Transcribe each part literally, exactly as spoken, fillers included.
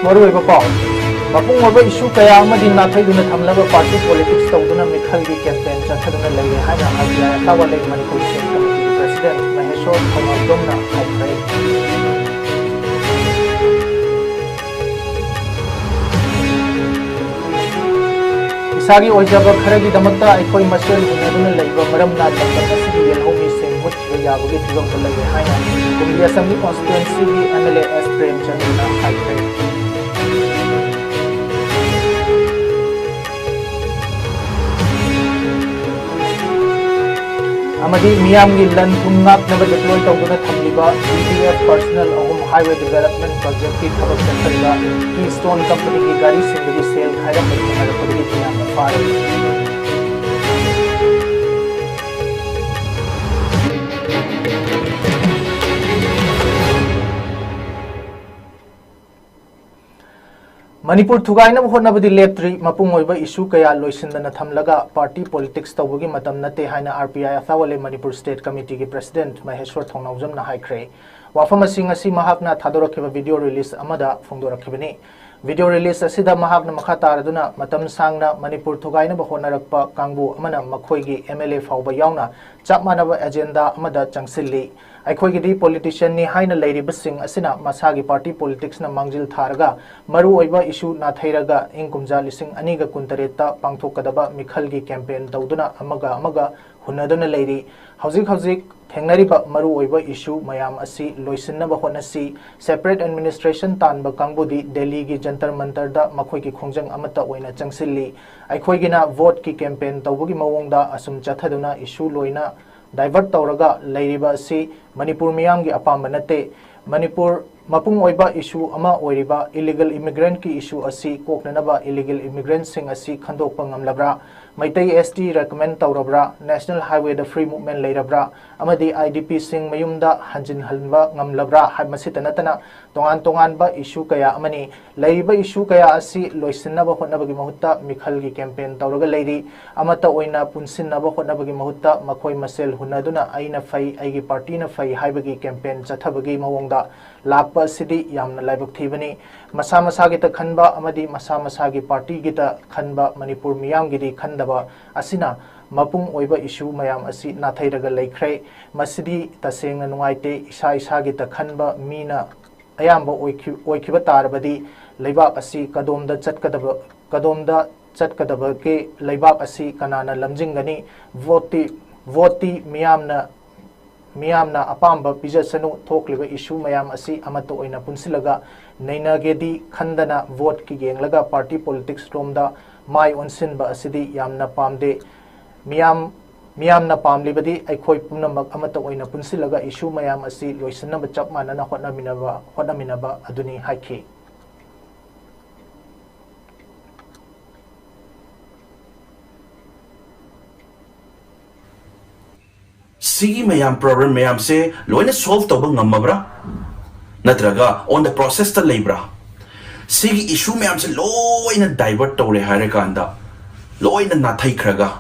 ꯃꯔꯨꯑꯣꯏꯕ ꯄꯥꯎ꯫ ꯃꯄꯨꯡ ꯑꯣꯏꯕ ꯏꯁꯨ ꯀꯌꯥ ꯑꯃꯗꯤ ꯅꯥꯊꯩꯗꯨꯅ ꯊꯝꯂꯒ ꯄꯥꯔꯇꯤ ꯄꯣꯂꯤꯇꯤꯛꯁ ꯇꯧꯗꯨꯅ ꯃꯤꯈꯜꯒꯤ ꯀꯦꯝꯄꯦꯟ ꯆꯠꯊꯗꯨꯅ ꯂꯩꯔꯦ ꯍꯥꯏꯅ ꯑꯥꯔ ꯄꯤ ꯑꯥꯏ ꯑꯇꯥꯋꯥ ꯂꯩ ꯃꯅꯤꯄꯨꯔ ꯁ꯭ꯇꯦꯠ ꯀꯃꯤꯇꯤꯒꯤ ꯄ꯭ꯔꯁꯤꯗꯦꯟꯠ ꯃꯍꯦꯁꯣꯔ ꯊꯧꯅꯥꯎꯖꯝꯅ ꯍꯥꯏꯈ꯭ꯔꯦ꯫ ꯏꯁꯥꯒꯤ ꯑꯣꯏꯖꯕ ꯈꯔꯒꯤꯗꯃꯛꯇ ꯑꯩꯈꯣꯏ ꯃꯁꯦꯜ ꯍꯨꯟꯅꯗꯨꯅ ꯂꯩꯕ ꯃꯔꯝꯅ ꯂꯝꯗꯝ ꯑꯁꯤꯒꯤ ꯌꯦꯜꯍꯧꯃꯤꯁꯤꯡ ꯃꯨꯠꯈꯤꯕ ꯌꯥꯕꯒꯤ ꯐꯤꯕꯝꯗ ꯂꯩꯔꯦ ꯍꯥꯏꯅ ꯀꯨꯝꯕꯤ ꯑꯁꯦꯝꯕ꯭ꯂꯤ ꯀꯣꯟꯁꯇꯤꯇ꯭ꯋꯦꯟꯁꯤꯒꯤ ꯑꯦꯝ ꯑꯦꯜ ꯑꯦ ꯑꯦꯁ ꯄ꯭ꯔꯦꯝꯆꯟꯗ꯭ꯔꯅ ꯍꯥꯏꯈ꯭ꯔꯦ꯫ ꯑꯃꯗꯤ ꯃꯤꯌꯥꯝꯒꯤ ꯂꯟ ꯊꯨꯝ ꯉꯥꯛꯅꯕ deploy ꯇꯧꯗꯨꯅ ꯊꯝꯂꯤꯕ ꯕꯤ ꯗꯤ ꯑꯦꯐ personnel ꯑꯍꯨꯝ highway development projectꯀꯤ ꯊꯕꯛ ꯆꯠꯊꯔꯤꯕ Keystone companyꯒꯤ ꯒꯥꯔꯤꯁꯤꯡꯗꯒꯤ ꯁꯦꯜ ꯈꯥꯏꯔꯝꯕ ꯊꯦꯡꯅꯔꯛꯄꯗꯒꯤ ꯃꯤꯌꯥꯝꯅ ꯐꯥꯔꯦ꯫ ꯃꯅꯤꯄꯨꯔ ꯊꯨꯒꯥꯏꯅꯕ ꯍꯣꯠꯅꯕꯗꯤ ꯂꯦꯞꯇ꯭ꯔꯤ꯫ ꯃꯄꯨꯡ ꯑꯣꯏꯕ ꯏꯁꯨ ꯀꯌꯥ ꯂꯣꯏꯁꯤꯟꯗꯅ ꯊꯝꯂꯒ ꯄꯥꯔꯇꯤ ꯄꯣꯂꯤꯇꯤꯛꯁ ꯇꯧꯕꯒꯤ ꯃꯇꯝ ꯅꯠꯇꯦ ꯍꯥꯏꯅ ꯑꯥꯔ ꯄꯤ ꯑꯥꯏ ꯑꯇꯥꯋꯥ ꯂꯩ ꯃꯅꯤꯄꯨꯔ ꯁ꯭ꯇꯦꯠ ꯀꯃꯤꯇꯤꯒꯤ ꯄ꯭ꯔꯁꯤꯗꯦꯟꯠ ꯃꯍꯦꯁꯣꯔ ꯊꯧꯅꯥꯎꯖꯝꯅ ꯍꯥꯏꯈ꯭ꯔꯦ꯫ ꯋꯥꯐꯝ ꯑꯁꯤ ꯉꯁꯤ ꯃꯍꯥꯛꯅ ꯊꯥꯗꯣꯔꯛꯈꯤꯕ video release ꯑꯃꯗ ꯐꯣꯡꯗꯣꯔꯛꯈꯤꯕꯅꯤ꯫ Video release ꯑꯁꯤꯗ ꯃꯍꯥꯛꯅ ꯃꯈꯥ ꯇꯥꯔꯗꯨꯅ ꯃꯇꯝ ꯁꯥꯡꯅ ꯃꯅꯤꯄꯨꯔ ꯊꯨꯒꯥꯏꯅꯕ ꯍꯣꯠꯅꯔꯛꯄ ꯀꯥꯡꯕꯨ ꯑꯃꯅ ꯃꯈꯣꯏꯒꯤ ꯑꯦꯝ ꯑꯦꯜ ꯑꯦ ꯐꯥꯎꯕ ꯌꯥꯎꯅ ꯆꯞ ꯃꯥꯟꯅꯕ ꯑꯦꯖꯦꯟꯗꯥ ꯑꯃꯗ ꯆꯪꯁꯤꯜꯂꯤ꯫ ꯑꯩꯈꯣꯏꯒꯤꯗꯤ ꯄꯣꯂꯤꯇꯤꯁꯤꯌꯟꯅꯤ ꯍꯥꯏꯅ ꯂꯩꯔꯤꯕꯁꯤꯡ ꯑꯁꯤꯅ ꯃꯁꯥꯒꯤ ꯄꯥꯔꯇꯤ ꯄꯣꯂꯤꯇꯤꯛꯁꯅ ꯃꯥꯡꯖꯤꯜ ꯊꯥꯔꯒ ꯃꯔꯨꯑꯣꯏꯕ ꯏꯁꯨ ꯅꯥꯊꯩꯔꯒ ꯏꯪ ꯀꯨꯝꯖꯥ ꯂꯤꯁꯤꯡ ꯑꯅꯤꯒ ꯀꯨꯟꯇꯔꯦꯠꯇ ꯄꯥꯡꯊꯣꯛꯀꯗꯕ ꯃꯤꯈꯜꯒꯤ ꯀꯦꯝꯄꯦꯟ ꯇꯧꯗꯨꯅ ꯑꯃꯒ ꯑꯃꯒ ꯍꯨꯟꯅꯗꯨꯅ ꯂꯩꯔꯤ꯫ ꯍꯧꯖꯤꯛ ꯍꯧꯖꯤꯛ ꯊꯦꯡꯅꯔꯤꯕ ꯃꯔꯨꯑꯣꯏꯕ ꯏꯁꯨ ꯃꯌꯥꯝ ꯑꯁꯤ ꯂꯣꯏꯁꯤꯟꯅꯕ ꯍꯣꯠꯅꯁꯤ꯫ Separate administration ꯇꯥꯟꯕ ꯀꯥꯡꯕꯨꯗꯤ ꯗꯦꯜꯂꯤꯒꯤ ꯖꯟꯇꯔ ꯃꯟꯇꯔꯗ ꯃꯈꯣꯏꯒꯤ ꯈꯣꯡꯖꯪ ꯑꯃꯠꯇ ꯑꯣꯏꯅ ꯆꯪꯁꯤꯜꯂꯤ꯫ ꯑꯩꯈꯣꯏꯒꯤꯅ ꯚꯣꯠꯀꯤ ꯀꯦꯝꯄꯦꯟ ꯇꯧꯕꯒꯤ ꯃꯑꯣꯡꯗ ꯑꯁꯨꯝ ꯆꯠꯊꯗꯨꯅ ꯏꯁꯨ ꯂꯣꯏꯅ divert ꯇꯧꯔꯒ ꯂꯩꯔꯤꯕ ꯑꯁꯤ ꯃꯅꯤꯄꯨꯔ ꯃꯤꯌꯥꯝꯒꯤ ꯑꯄꯥꯝꯕ ꯅꯠꯇꯦ꯫ ꯃꯅꯤꯄꯨꯔ ꯃꯄꯨꯡ ꯑꯣꯏꯕ ꯏꯁꯨ ꯑꯃ ꯑꯣꯏꯔꯤꯕ illegal immigrantꯀꯤ ꯏꯁꯨ ꯑꯁꯤ ꯀꯣꯛꯅꯅꯕ illegal immigrantꯁꯤꯡ ꯑꯁꯤ ꯈꯟꯗꯣꯛꯄ ꯉꯝꯂꯕ꯭ꯔꯥ? ꯃꯩꯇꯩ ꯑꯦꯁ ꯇꯤ recommend ꯇꯧꯔꯕ꯭ꯔꯥ? National highwayꯗ free movement ꯂꯩꯔꯕ꯭ꯔꯥ? ꯑꯃꯗꯤ ꯑꯥꯏ ꯗꯤ ꯄꯤꯁꯤꯡ ꯃꯌꯨꯝꯗ ꯍꯟꯖꯤꯟꯍꯟꯕ ꯉꯝꯂꯕ꯭ꯔꯥ? ꯍꯥꯏ-, ꯃꯁꯤꯇ ꯅꯠꯇꯅ ꯇꯣꯉꯥꯟ ꯇꯣꯉꯥꯟꯕ ꯏꯁꯨ ꯀꯌꯥ ꯑꯃꯅꯤ꯫ ꯂꯩꯔꯤꯕ ꯏꯁꯨ ꯀꯌꯥ ꯑꯁꯤ ꯂꯣꯏꯁꯤꯟꯅꯕ ꯍꯣꯠꯅꯕꯒꯤ ꯃꯍꯨꯠꯇ ꯃꯤꯈꯜꯒꯤ ꯀꯦꯝꯄꯦꯟ ꯇꯧꯔꯒ ꯂꯩꯔꯤ꯫ ꯑꯃꯠꯇ ꯑꯣꯏꯅ ꯄꯨꯟꯁꯤꯟꯅꯕ ꯍꯣꯠꯅꯕꯒꯤ ꯃꯍꯨꯠꯇ ꯃꯈꯣꯏ ꯃꯁꯦꯜ ꯍꯨꯟꯅꯗꯨꯅ ꯑꯩꯅ ꯐꯩ, ꯑꯩꯒꯤ ꯄꯥꯔꯇꯤꯅ ꯐꯩ ꯍꯥꯏꯕꯒꯤ ꯀꯦꯝꯄꯦꯟ ꯆꯠꯊꯕꯒꯤ ꯃꯑꯣꯡꯗ ꯂꯥꯛ ꯑꯁꯤꯗꯤ ꯌꯥꯝꯅ ꯂꯥꯏꯕꯛ ꯊꯤꯕꯅꯤ꯫ ꯃꯁꯥ ꯃꯁꯥꯒꯤꯇ ꯈꯟꯕ ꯑꯃꯗꯤ ꯃꯁꯥ ꯃꯁꯥꯒꯤ ꯄꯥꯔꯇꯤꯒꯤꯇ ꯈꯟꯕ ꯃꯅꯤꯄꯨꯔ ꯃꯤꯌꯥꯝꯒꯤꯗꯤ ꯈꯟꯗꯕ ꯑꯁꯤꯅ ꯃꯄꯨꯡ ꯑꯣꯏꯕ ꯏꯁꯨ ꯃꯌꯥꯝ ꯑꯁꯤ ꯅꯥꯊꯩꯔꯒ ꯂꯩꯈ꯭ꯔꯦ꯫ ꯃꯁꯤꯗꯤ ꯇꯁꯦꯡꯅ ꯅꯨꯡꯉꯥꯏꯇꯦ꯫ ꯏꯁꯥ ꯏꯁꯥꯒꯤꯇ ꯈꯟꯕ ꯃꯤꯅ ꯑꯌꯥꯝꯕ ꯑꯣꯏꯈꯤ-, ꯑꯣꯏꯈꯤꯕ ꯇꯥꯔꯕꯗꯤ ꯂꯩꯕꯥꯛ ꯑꯁꯤ ꯀꯗꯣꯝꯗ ꯆꯠꯀꯗꯕ, ꯀꯗꯣꯝꯗ ꯆꯠꯀꯗꯕꯒꯦ? ꯂꯩꯕꯥꯛ ꯑꯁꯤ ꯀꯅꯥꯅ ꯂꯝꯖꯤꯡꯒꯅꯤ? ꯚꯣꯠꯇꯤ, ꯚꯣꯠꯇꯤ ꯃꯤꯌꯥꯝꯅ, ꯃꯤꯌꯥꯝꯅ ꯑꯄꯥꯝꯕ ꯄꯤꯖꯁꯅꯨ꯫ ꯊꯣꯛꯂꯤꯕ ꯏꯁꯨ ꯃꯌꯥꯝ ꯑꯁꯤ ꯑꯃꯠꯇ ꯑꯣꯏꯅ ꯄꯨꯟꯁꯤꯜꯂꯒ ꯅꯩꯅꯒꯦꯗꯤ ꯈꯟꯗꯅ ꯚꯣꯠꯀꯤ ꯌꯦꯡꯂꯒ ꯄꯥꯔꯇꯤ ꯄꯣꯂꯤꯇꯤꯛꯁ ꯔꯣꯝꯗ ꯃꯥꯏ ꯑꯣꯟꯁꯤꯟꯕ ꯑꯁꯤꯗꯤ ꯌꯥꯝꯅ ꯄꯥꯝꯗꯦ꯫ ꯃꯤꯌꯥꯝ, ꯃꯤꯌꯥꯝꯅ ꯄꯥꯝꯂꯤꯕꯗꯤ ꯑꯩꯈꯣꯏ ꯄꯨꯝꯅꯃꯛ ꯑꯃꯠꯇ ꯑꯣꯏꯅ ꯄꯨꯟꯁꯤꯜꯂꯒ ꯏꯁꯨ ꯃꯌꯥꯝ ꯑꯁꯤ ꯂꯣꯏꯁꯤꯟꯅꯕ ꯆꯞ ꯃꯥꯟꯅꯅ ꯍꯣꯠꯅꯃꯤꯟꯅꯕ, ꯍꯣꯠꯅꯃꯤꯟꯅꯕ ꯑꯗꯨꯅꯤ ꯍꯥꯏꯈꯤ꯫ ꯁꯤꯒꯤ ꯃꯌꯥꯝ ꯄ꯭ꯔꯣꯕ꯭ꯂꯦꯝ ꯃꯌꯥꯝꯁꯦ ꯂꯣꯏꯅ ꯁꯣꯜꯚ ꯇꯧꯕ ꯉꯝꯃꯕ꯭ꯔꯥ? ꯅꯠꯇ꯭ꯔꯒ ꯑꯣꯟ ꯗ ꯄ꯭ꯔꯣꯁꯦꯁꯇ ꯂꯩꯕ꯭ꯔꯥ? ꯁꯤꯒꯤ ꯏꯁꯨ ꯃꯌꯥꯝꯁꯦ ꯂꯣꯏꯅ ꯗꯥꯏꯚꯔꯠ ꯇꯧꯔꯦ ꯍꯥꯏꯔꯀꯥꯟꯗ, ꯂꯣꯏꯅ ꯅꯥꯊꯩꯈ꯭ꯔꯒ,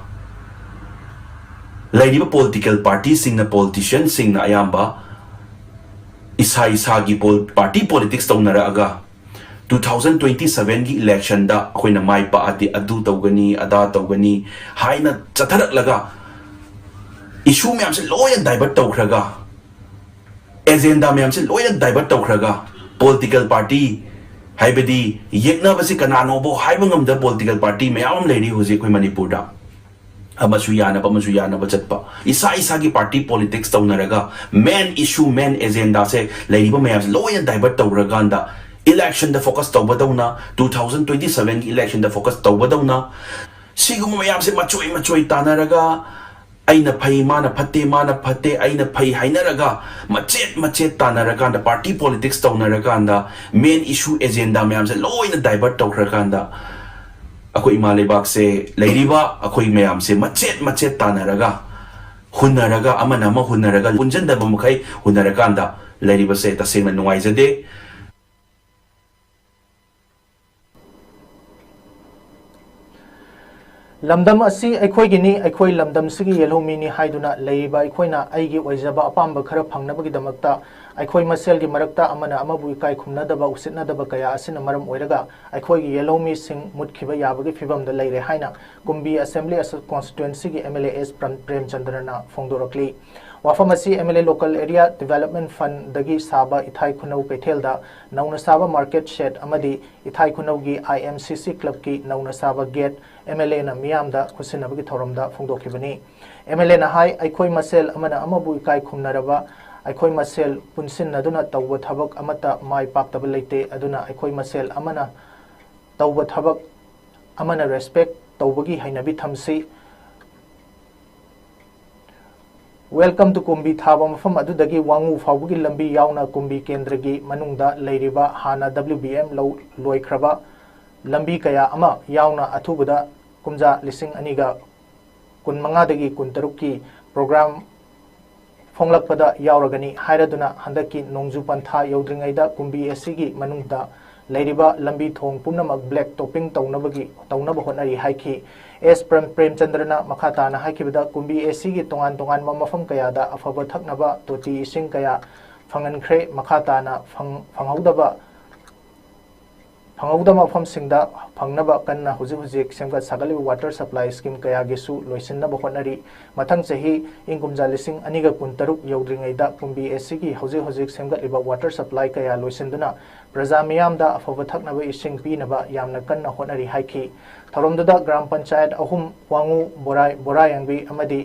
ꯂꯩꯔꯤꯕ ꯄꯣꯂꯤꯇꯤꯀꯦꯜ ꯄꯥꯔꯇꯤꯁꯤꯡꯅ, ꯄꯣꯂꯤꯇꯤꯁꯤꯌꯟꯁꯤꯡꯅ ꯑꯌꯥꯝꯕ ꯏꯁꯥ ꯏꯁꯥꯒꯤ ꯄꯣꯜ-, ꯄꯥꯔꯇꯤ ꯄꯣꯂꯤꯇꯤꯛꯁ ꯇꯧꯅꯔꯛꯑꯒ, ꯇꯨ ꯊꯥꯎꯖꯟ ꯇ꯭ꯋꯦꯟꯇꯤ ꯁꯚꯦꯟꯒꯤ ꯏꯂꯦꯛꯁꯟꯗ ꯑꯩꯈꯣꯏꯅ ꯃꯥꯏ ꯄꯥꯛꯑꯗꯤ ꯑꯗꯨ ꯇꯧꯒꯅꯤ, ꯑꯗꯥ ꯇꯧꯒꯅꯤ ꯍꯥꯏꯅ ꯆꯠꯊꯔꯛꯂꯒ, ꯏꯁꯨ ꯃꯌꯥꯝꯁꯦ ꯂꯣꯏꯅ ꯗꯥꯏꯚꯔꯠ ꯇꯧꯈ꯭ꯔꯒ, ꯑꯦꯖꯦꯟꯗꯥ ꯃꯌꯥꯝꯁꯦ ꯂꯣꯏꯅ ꯗꯥꯏꯚꯔꯠ ꯇꯧꯈ꯭ꯔꯒ, ꯄꯣꯂꯤꯇꯤꯀꯦꯜ ꯄꯥꯔꯇꯤ, ꯍꯥꯏꯕꯗꯤ ꯌꯦꯛꯅꯕꯁꯤ ꯀꯅꯥꯅꯣꯕꯣ ꯍꯥꯏꯕ ꯉꯝꯗꯕ ꯄꯣꯂꯤꯇꯤꯀꯦꯜ ꯄꯥꯔꯇꯤ ꯃꯌꯥꯝ ꯑꯃ ꯂꯩꯔꯤ ꯍꯧꯖꯤꯛ ꯑꯩꯈꯣꯏ ꯃꯅꯤꯄꯨꯔꯗ꯫ ꯑꯃꯁꯨ ꯌꯥꯅꯕ, ꯑꯃꯁꯨ ꯌꯥꯅꯕ ꯆꯠꯄ꯫ ꯏꯁꯥ ꯏꯁꯥꯒꯤ ꯄꯥꯔꯇꯤ ꯄꯣꯂꯤꯇꯤꯛꯁ ꯇꯧꯅꯔꯒ, ꯃꯦꯟ ꯏꯁꯨ, ꯃꯦꯟ ꯑꯦꯖꯦꯟꯗꯥꯁꯦ ꯂꯩꯔꯤꯕ ꯃꯌꯥꯝꯁꯦ ꯂꯣꯏꯅ ꯗꯥꯏꯚꯔꯠ ꯇꯧꯔꯀꯥꯟꯗ, ꯏꯂꯦꯛꯁꯟꯗ ꯐꯣꯀꯁ ꯇꯧꯕꯗꯧꯅ, ꯇꯨ ꯊꯥꯎꯖꯟ ꯇ꯭ꯋꯦꯟꯇꯤ ꯁꯚꯦꯟꯒꯤ ꯏꯂꯦꯛꯁꯟꯗ ꯐꯣꯀꯁ ꯇꯧꯕꯗꯧꯅ, ꯁꯤꯒꯨꯝꯕ ꯃꯌꯥꯝꯁꯦ ꯃꯆꯣꯏ ꯃꯆꯣꯏ ꯇꯥꯅꯔꯒ, ꯑꯩꯅ ꯐꯩ, ꯃꯥꯅ ꯐꯠꯇꯦ, ꯃꯥꯅ ꯐꯠꯇꯦ, ꯑꯩꯅ ꯐꯩ ꯍꯥꯏꯅꯔꯒ, ꯃꯆꯦꯠ ꯃꯆꯦꯠ ꯇꯥꯅꯔꯀꯥꯟꯗ, ꯄꯥꯔꯇꯤ ꯄꯣꯂꯤꯇꯤꯛꯁ ꯇꯧꯅꯔꯀꯥꯟꯗ, ꯃꯦꯟ ꯏꯁꯨ ꯑꯦꯖꯦꯟꯗꯥ ꯃꯌꯥꯝꯁꯦ ꯂꯣꯏꯅ ꯗꯥꯏꯚꯔꯠ ꯇꯧꯈ꯭ꯔꯀꯥꯟꯗ, ꯑꯩꯈꯣꯏ ꯏꯃꯥ ꯂꯩꯕꯥꯛꯁꯦ, ꯂꯩꯔꯤꯕ ꯑꯩꯈꯣꯏ ꯃꯌꯥꯝꯁꯦ ꯃꯆꯦꯠ ꯃꯆꯦꯠ ꯇꯥꯅꯔꯒ, ꯍꯨꯟꯅꯔꯒ, ꯑꯃꯅ ꯑꯃ ꯍꯨꯟꯅꯔꯒ, ꯄꯨꯟꯁꯤꯟꯗꯕ ꯃꯈꯩ ꯍꯨꯟꯅꯔꯀꯥꯟꯗ ꯂꯩꯔꯤꯕꯁꯦ ꯇꯁꯦꯡꯅ ꯅꯨꯡꯉꯥꯏꯖꯗꯦ꯫ ꯂꯝꯗꯝ ꯑꯁꯤ ꯑꯩꯈꯣꯏꯒꯤꯅꯤ, ꯑꯩꯈꯣꯏ ꯂꯝꯗꯝꯁꯤꯒꯤ ꯌꯦꯜꯍꯧꯃꯤꯅꯤ ꯍꯥꯏꯗꯨꯅ ꯂꯩꯔꯤꯕ ꯑꯩꯈꯣꯏꯅ ꯑꯩꯒꯤ ꯑꯣꯏꯖꯕ ꯑꯄꯥꯝꯕ ꯈꯔ ꯐꯪꯅꯕꯒꯤꯗꯃꯛꯇ ꯑꯩꯈꯣꯏ ꯃꯁꯦꯜꯒꯤ ꯃꯔꯛꯇ ꯑꯃꯅ ꯑꯃꯕꯨ ꯏꯀꯥꯏ ꯈꯨꯝꯅꯗꯕ, ꯎꯁꯤꯠꯅꯗꯕ ꯀꯌꯥ ꯑꯁꯤꯅ ꯃꯔꯝ ꯑꯣꯏꯔꯒ ꯑꯩꯈꯣꯏꯒꯤ ꯌꯦꯜꯍꯧꯃꯤꯁꯤꯡ ꯃꯨꯠꯈꯤꯕ ꯌꯥꯕꯒꯤ ꯐꯤꯕꯝꯗ ꯂꯩꯔꯦ ꯍꯥꯏꯅ ꯀꯨꯝꯕꯤ Assembly Constituencyꯒꯤ MLA S ꯄ꯭ꯔꯦꯝ-, ꯄ꯭ꯔꯦꯝꯆꯟꯗ꯭ꯔꯅ ꯐꯣꯡꯗꯣꯔꯛꯂꯤ꯫ ꯋꯥꯐꯝ ꯑꯁꯤ MLA Local Area Development Fundꯗꯒꯤ ꯁꯥꯕ ꯏꯊꯥꯏ ꯈꯨꯅꯧ ꯀꯩꯊꯦꯜꯗ ꯅꯧꯅ ꯁꯥꯕ market shed ꯑꯃꯗꯤ ꯏꯊꯥꯏ ꯈꯨꯅꯧꯒꯤ IMCC clubꯀꯤ ꯅꯧꯅ ꯁꯥꯕ gate MLAꯅ ꯃꯤꯌꯥꯝꯗ ꯈꯨꯠꯁꯤꯟꯅꯕꯒꯤ ꯊꯧꯔꯝꯗ ꯐꯣꯡꯗꯣꯛꯈꯤꯕꯅꯤ꯫ MLAꯅ ꯍꯥꯏ, ꯑꯩꯈꯣꯏ ꯃꯁꯦꯜ ꯑꯃꯅ ꯑꯃꯕꯨ ꯏꯀꯥꯏ ꯈꯨꯝꯅꯔꯕ, ꯑꯩꯈꯣꯏ ꯃꯁꯦꯜ ꯄꯨꯟꯁꯤꯟꯅꯗꯨꯅ ꯇꯧꯕ ꯊꯕꯛ ꯑꯃꯠꯇ ꯃꯥꯏ ꯄꯥꯛꯇꯕ ꯂꯩꯇꯦ꯫ ꯑꯗꯨꯅ ꯑꯩꯈꯣꯏ ꯃꯁꯦꯜ ꯑꯃꯅ ꯇꯧꯕ ꯊꯕꯛ ꯑꯃꯅ respect ꯇꯧꯕꯒꯤ ꯍꯩꯅꯕꯤ ꯊꯝꯁꯤ꯫ Welcome to ꯀꯨꯝꯕꯤ ꯊꯥꯕ ꯃꯐꯝ ꯑꯗꯨꯗꯒꯤ ꯋꯥꯉꯨ ꯐꯥꯎꯕꯒꯤ ꯂꯝꯕꯤ ꯌꯥꯎꯅ ꯀꯨꯝꯕꯤ ꯀꯦꯟꯗ꯭ꯔꯒꯤ ꯃꯅꯨꯡꯗ ꯂꯩꯔꯤꯕ ꯍꯥꯟꯅ WBM ꯂꯧ ꯂꯣꯏꯈ꯭ꯔꯕ ꯂꯝꯕꯤ ꯀꯌꯥ ꯑꯃ ꯌꯥꯎꯅ ꯑꯊꯨꯕꯗ ꯀꯨꯝꯖꯥ ꯂꯤꯁꯤꯡ ꯑꯅꯤꯒ ꯀꯨꯟꯃꯉꯥꯗꯒꯤ ꯀꯨꯟꯇꯔꯨꯛꯀꯤ program ꯐꯣꯡꯂꯛꯄꯗ ꯌꯥꯎꯔꯒꯅꯤ ꯍꯥꯏꯔꯗꯨꯅ ꯍꯟꯗꯛꯀꯤ ꯅꯣꯡꯖꯨ ꯄꯟꯊꯥ ꯌꯧꯗ꯭ꯔꯤꯉꯩꯗ ꯀꯨꯝꯕꯤ ꯑꯁꯤꯒꯤ ꯃꯅꯨꯡꯗ ꯂꯩꯔꯤꯕ ꯂꯝꯕꯤ ꯊꯣꯡ ꯄꯨꯝꯅꯃꯛ black topping ꯇꯧꯅꯕꯒꯤ, ꯇꯧꯅꯕ ꯍꯣꯠꯅꯔꯤ ꯍꯥꯏꯈꯤ꯫ S ꯄ꯭ꯔꯦꯝ-, ꯄ꯭ꯔꯦꯝꯆꯟꯗ꯭ꯔꯅ ꯃꯈꯥ ꯇꯥꯅ ꯍꯥꯏꯈꯤꯕꯗ, ꯀꯨꯝꯕꯤ ꯑꯁꯤꯒꯤ ꯇꯣꯉꯥꯟ ꯇꯣꯉꯥꯟꯕ ꯃꯐꯝ ꯀꯌꯥꯗ ꯑꯐꯕ ꯊꯛꯅꯕ ꯇꯣꯇꯤ ꯏꯁꯤꯡ ꯀꯌꯥ ꯐꯪꯍꯟꯈ꯭ꯔꯦ꯫ ꯃꯈꯥ ꯇꯥꯅ ꯐꯪ-, ꯐꯪꯍꯧꯗꯕ ꯐꯪꯍꯧꯗꯕ ꯃꯐꯝꯁꯤꯡꯗ ꯐꯪꯅꯕ ꯀꯟꯅ ꯍꯧꯖꯤꯛ ꯍꯧꯖꯤꯛ ꯁꯦꯝꯒꯠ ꯁꯥꯒꯠꯂꯤꯕ water supply scheme ꯀꯌꯥꯒꯤꯁꯨ ꯂꯣꯏꯁꯤꯟꯅꯕ ꯍꯣꯠꯅꯔꯤ꯫ ꯃꯊꯪ ꯆꯍꯤ ꯏꯪ ꯀꯨꯝꯖꯥ ꯂꯤꯁꯤꯡ ꯑꯅꯤꯒ ꯀꯨꯟꯇꯔꯨꯛ ꯌꯧꯗ꯭ꯔꯤꯉꯩꯗ ꯀꯨꯝꯕꯤ ꯑꯁꯤꯒꯤ ꯍꯧꯖꯤꯛ ꯍꯧꯖꯤꯛ ꯁꯦꯝꯒꯠꯂꯤꯕ water supply ꯀꯌꯥ ꯂꯣꯏꯁꯤꯟꯗꯨꯅ ꯄ꯭ꯔꯖꯥ ꯃꯤꯌꯥꯝꯗ ꯑꯐꯕ ꯊꯛꯅꯕ ꯏꯁꯤꯡ ꯄꯤꯅꯕ ꯌꯥꯝꯅ ꯀꯟꯅ ꯍꯣꯠꯅꯔꯤ ꯍꯥꯏꯈꯤ꯫ ꯊꯧꯔꯝꯗꯨꯗ ꯒ꯭ꯔꯥꯝ ꯄꯟꯆꯥꯌꯠ ꯑꯍꯨꯝ, ꯋꯥꯉꯨ, ꯕꯣꯔꯥꯏ-, ꯕꯣꯔꯥꯌꯥꯡꯕꯤ ꯑꯃꯗꯤ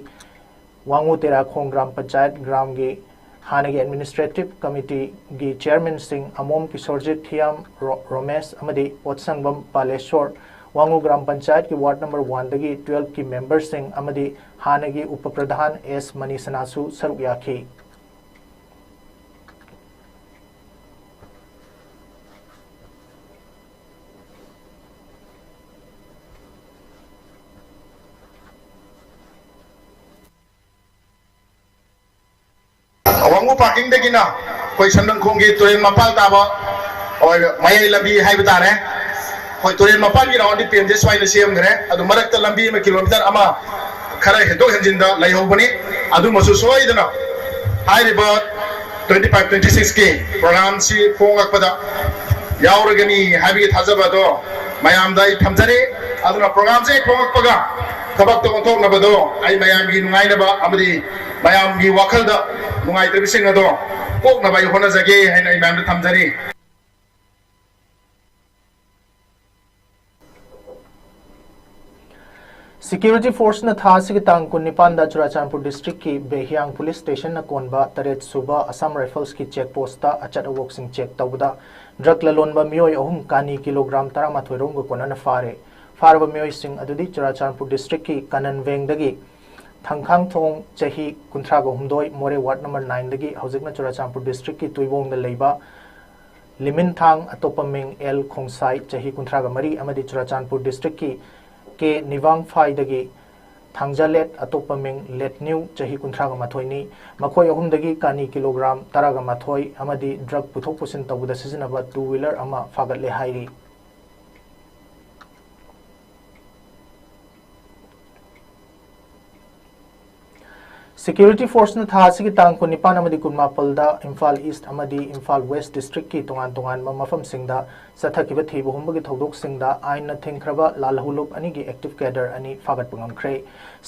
ꯋꯥꯉꯨ ꯇꯦꯔꯥꯈꯣꯡ ꯒ꯭ꯔꯥꯝ ꯄꯟꯆꯥꯌꯠ ꯒ꯭ꯔꯥꯝꯒꯤ ꯍꯥꯟꯅꯒꯤ administrative committeeꯒꯤ chairmanꯁꯤꯡ ꯑꯃꯣꯝ ꯀꯤꯁꯣꯔꯖꯤꯠ, ꯊꯤꯌꯥꯝ ꯔꯣ-, ꯔꯣꯃꯦꯁ ꯑꯃꯗꯤ ꯄꯣꯠꯁꯪꯕꯝ ꯄꯥꯂꯦꯁꯣꯔ, ꯋꯥꯉꯨ ꯒ꯭ꯔꯥꯝ ꯄꯟꯆꯥꯌꯠꯀꯤ ward number oneꯗꯒꯤ twelveꯀꯤ memberꯁꯤꯡ ꯑꯃꯗꯤ ꯍꯥꯟꯅꯒꯤ ꯎꯄ ꯄ꯭ꯔꯙꯥꯟ ꯑꯦꯁ ꯃꯅꯤꯁꯅꯥꯁꯨ ꯁꯔꯨꯛ ꯌꯥꯈꯤ꯫ ꯋꯥꯡꯉꯨ parkingꯗꯒꯤꯅ ꯑꯩꯈꯣꯏ ꯁꯟꯗꯪꯈꯣꯡꯒꯤ ꯇꯨꯔꯦꯜ ꯃꯄꯥꯜ ꯇꯥꯕ ꯑꯣꯏ-, ꯃꯌꯥꯏ ꯂꯝꯕꯤ ꯍꯥꯏꯕ ꯇꯥꯔꯦ꯫ ꯑꯩꯈꯣꯏ ꯇꯨꯔꯦꯜ ꯃꯄꯥꯜꯒꯤ roundꯗꯤ ꯄꯦꯟꯗꯦ, ꯁ꯭ꯋꯥꯏꯗ ꯁꯦꯝꯈ꯭ꯔꯦ꯫ ꯑꯗꯨ ꯃꯔꯛꯇ ꯂꯝꯕꯤ ꯑꯃ kilometre ꯑꯃ ꯈꯔ ꯍꯦꯟꯗꯣꯛ ꯍꯦꯟꯖꯤꯟꯗ ꯂꯩꯍꯧꯕꯅꯤ꯫ ꯑꯗꯨꯃꯁꯨ ꯁꯣꯏꯗꯅ ꯍꯥꯏꯔꯤꯕ ꯇ꯭ꯋꯦꯟꯇꯤ ꯐꯥꯏꯚ ꯇ꯭ꯋꯦꯟꯇꯤ ꯁꯤꯛꯁꯀꯤ ꯄ꯭ꯔꯣꯒ꯭ꯔꯥꯝꯁꯤ ꯐꯣꯡꯂꯛꯄꯗ ꯌꯥꯎꯔꯒꯅꯤ ꯍꯥꯏꯕꯒꯤ ꯊꯥꯖꯕ ꯑꯗꯣ ꯃꯌꯥꯝꯗ ꯑꯩ ꯊꯝꯖꯔꯤ꯫ ꯑꯗꯨꯅ ꯄ꯭ꯔꯣꯒ꯭ꯔꯥꯝꯁꯦ ꯍꯦꯛ ꯐꯣꯡꯂꯛꯄꯒ ꯊꯕꯛꯇ ꯑꯣꯟꯊꯣꯛꯅꯕꯗꯣ ꯑꯩ ꯃꯌꯥꯝꯒꯤ ꯅꯨꯡꯉꯥꯏꯅꯕ ꯑꯃꯗꯤ ꯃꯌꯥꯝꯒꯤ ꯋꯥꯈꯜꯗ ꯅꯨꯡꯉꯥꯏꯇꯕꯁꯤꯡ ꯑꯗꯣ ꯀꯣꯛꯅꯕ ꯑꯩ ꯍꯣꯠꯅꯖꯒꯦ ꯍꯥꯏꯅ ꯑꯩ ꯃꯌꯥꯝꯗ ꯊꯝꯖꯔꯤ꯫ Security Forceꯅ ꯊꯥ ꯑꯁꯤꯒꯤ ꯇꯥꯡ ꯀꯨꯟꯅꯤꯄꯥꯟꯗ ꯆꯨꯔꯥꯆꯥꯟꯄꯨꯔ districtꯀꯤ ꯕꯦꯍꯤꯌꯥꯡ police stationꯅ ꯀꯣꯟꯕ ꯇꯔꯦꯠ ꯁꯨꯕ Assam Riflesꯀꯤ check postꯇ ꯑꯆꯠ ꯑꯋꯣꯛꯁꯤꯡ check ꯇꯧꯕꯗ drug ꯂꯂꯣꯟꯕ ꯃꯤꯑꯣꯏ ꯑꯍꯨꯝ ꯀꯥꯅꯤ kilogram ꯇꯔꯥꯃꯥꯊꯣꯏ ꯔꯣꯝꯒ ꯀꯣꯟꯅꯅ ꯐꯥꯔꯦ꯫ ꯐꯥꯔꯕ ꯃꯤꯑꯣꯏꯁꯤꯡ ꯑꯗꯨꯗꯤ ꯆꯨꯔꯥꯆꯥꯟꯄꯨꯔ districtꯀꯤ ꯀꯥꯅꯟ ꯚꯦꯡꯗꯒꯤ ꯊꯪꯈꯥꯡꯊꯣꯡ, ꯆꯍꯤ ꯀꯨꯟꯊ꯭ꯔꯥꯒ ꯍꯨꯝꯗꯣꯏ, ꯃꯣꯔꯦ ward number nineꯗꯒꯤ ꯍꯧꯖꯤꯛꯅ ꯆꯨꯔꯥꯆꯥꯟꯄꯨꯔ districtꯀꯤ ꯇꯨꯏꯕꯣꯡꯗ ꯂꯩꯕ ꯂꯤꯃꯤꯟꯊꯥꯡ, ꯑꯇꯣꯞꯄ ꯃꯤꯡ ꯑꯦꯜ ꯈꯣꯡꯁꯥꯏ, ꯆꯍꯤ ꯀꯨꯟꯊ꯭ꯔꯥꯒ ꯃꯔꯤ, ꯑꯃꯗꯤ ꯆꯨꯔꯥꯆꯥꯟꯄꯨꯔ districtꯀꯤ ꯀꯦ ꯅꯤꯕꯥꯡꯐꯥꯏꯗꯒꯤ ꯊꯥꯡꯖꯥꯂꯦꯠ, ꯑꯇꯣꯞꯄ ꯃꯤꯡ ꯂꯦꯠꯅ꯭ꯌꯨ, ꯆꯍꯤ ꯀꯨꯟꯊ꯭ꯔꯥꯒ ꯃꯥꯊꯣꯏꯅꯤ꯫ ꯃꯈꯣꯏ ꯑꯍꯨꯝꯗꯒꯤ ꯀꯥꯅꯤ kilogram ꯇꯔꯥꯒ ꯃꯥꯊꯣꯏ ꯑꯃꯗꯤ drug ꯄꯨꯊꯣꯛ ꯄꯨꯁꯤꯟ ꯇꯧꯕꯗ ꯁꯤꯖꯤꯟꯅꯕ two wheeler ꯑꯃ ꯐꯥꯒꯠꯂꯦ ꯍꯥꯏꯔꯤ꯫ Security Forceꯅ ꯊꯥ ꯑꯁꯤꯒꯤ ꯇꯥꯡ ꯀꯨꯟꯅꯤꯄꯥꯟ ꯑꯃꯗꯤ ꯀꯨꯟꯃꯥꯄꯜꯗ ꯏꯝꯐꯥꯜ East ꯑꯃꯗꯤ ꯏꯝꯐꯥꯜ West districtꯀꯤ ꯇꯣꯉꯥꯟ ꯇꯣꯉꯥꯟꯕ ꯃꯐꯝꯁꯤꯡꯗ ꯆꯠꯊꯈꯤꯕ ꯊꯤꯕ ꯍꯨꯝꯕꯒꯤ ꯊꯧꯗꯣꯛꯁꯤꯡꯗ ꯑꯥꯏꯟꯅ ꯊꯤꯡꯈ꯭ꯔꯕ ꯂꯥꯜꯍꯧꯂꯨꯞ ꯑꯅꯤꯒꯤ active cadre ꯑꯅꯤ ꯐꯥꯒꯠꯄ ꯉꯝꯈ꯭ꯔꯦ꯫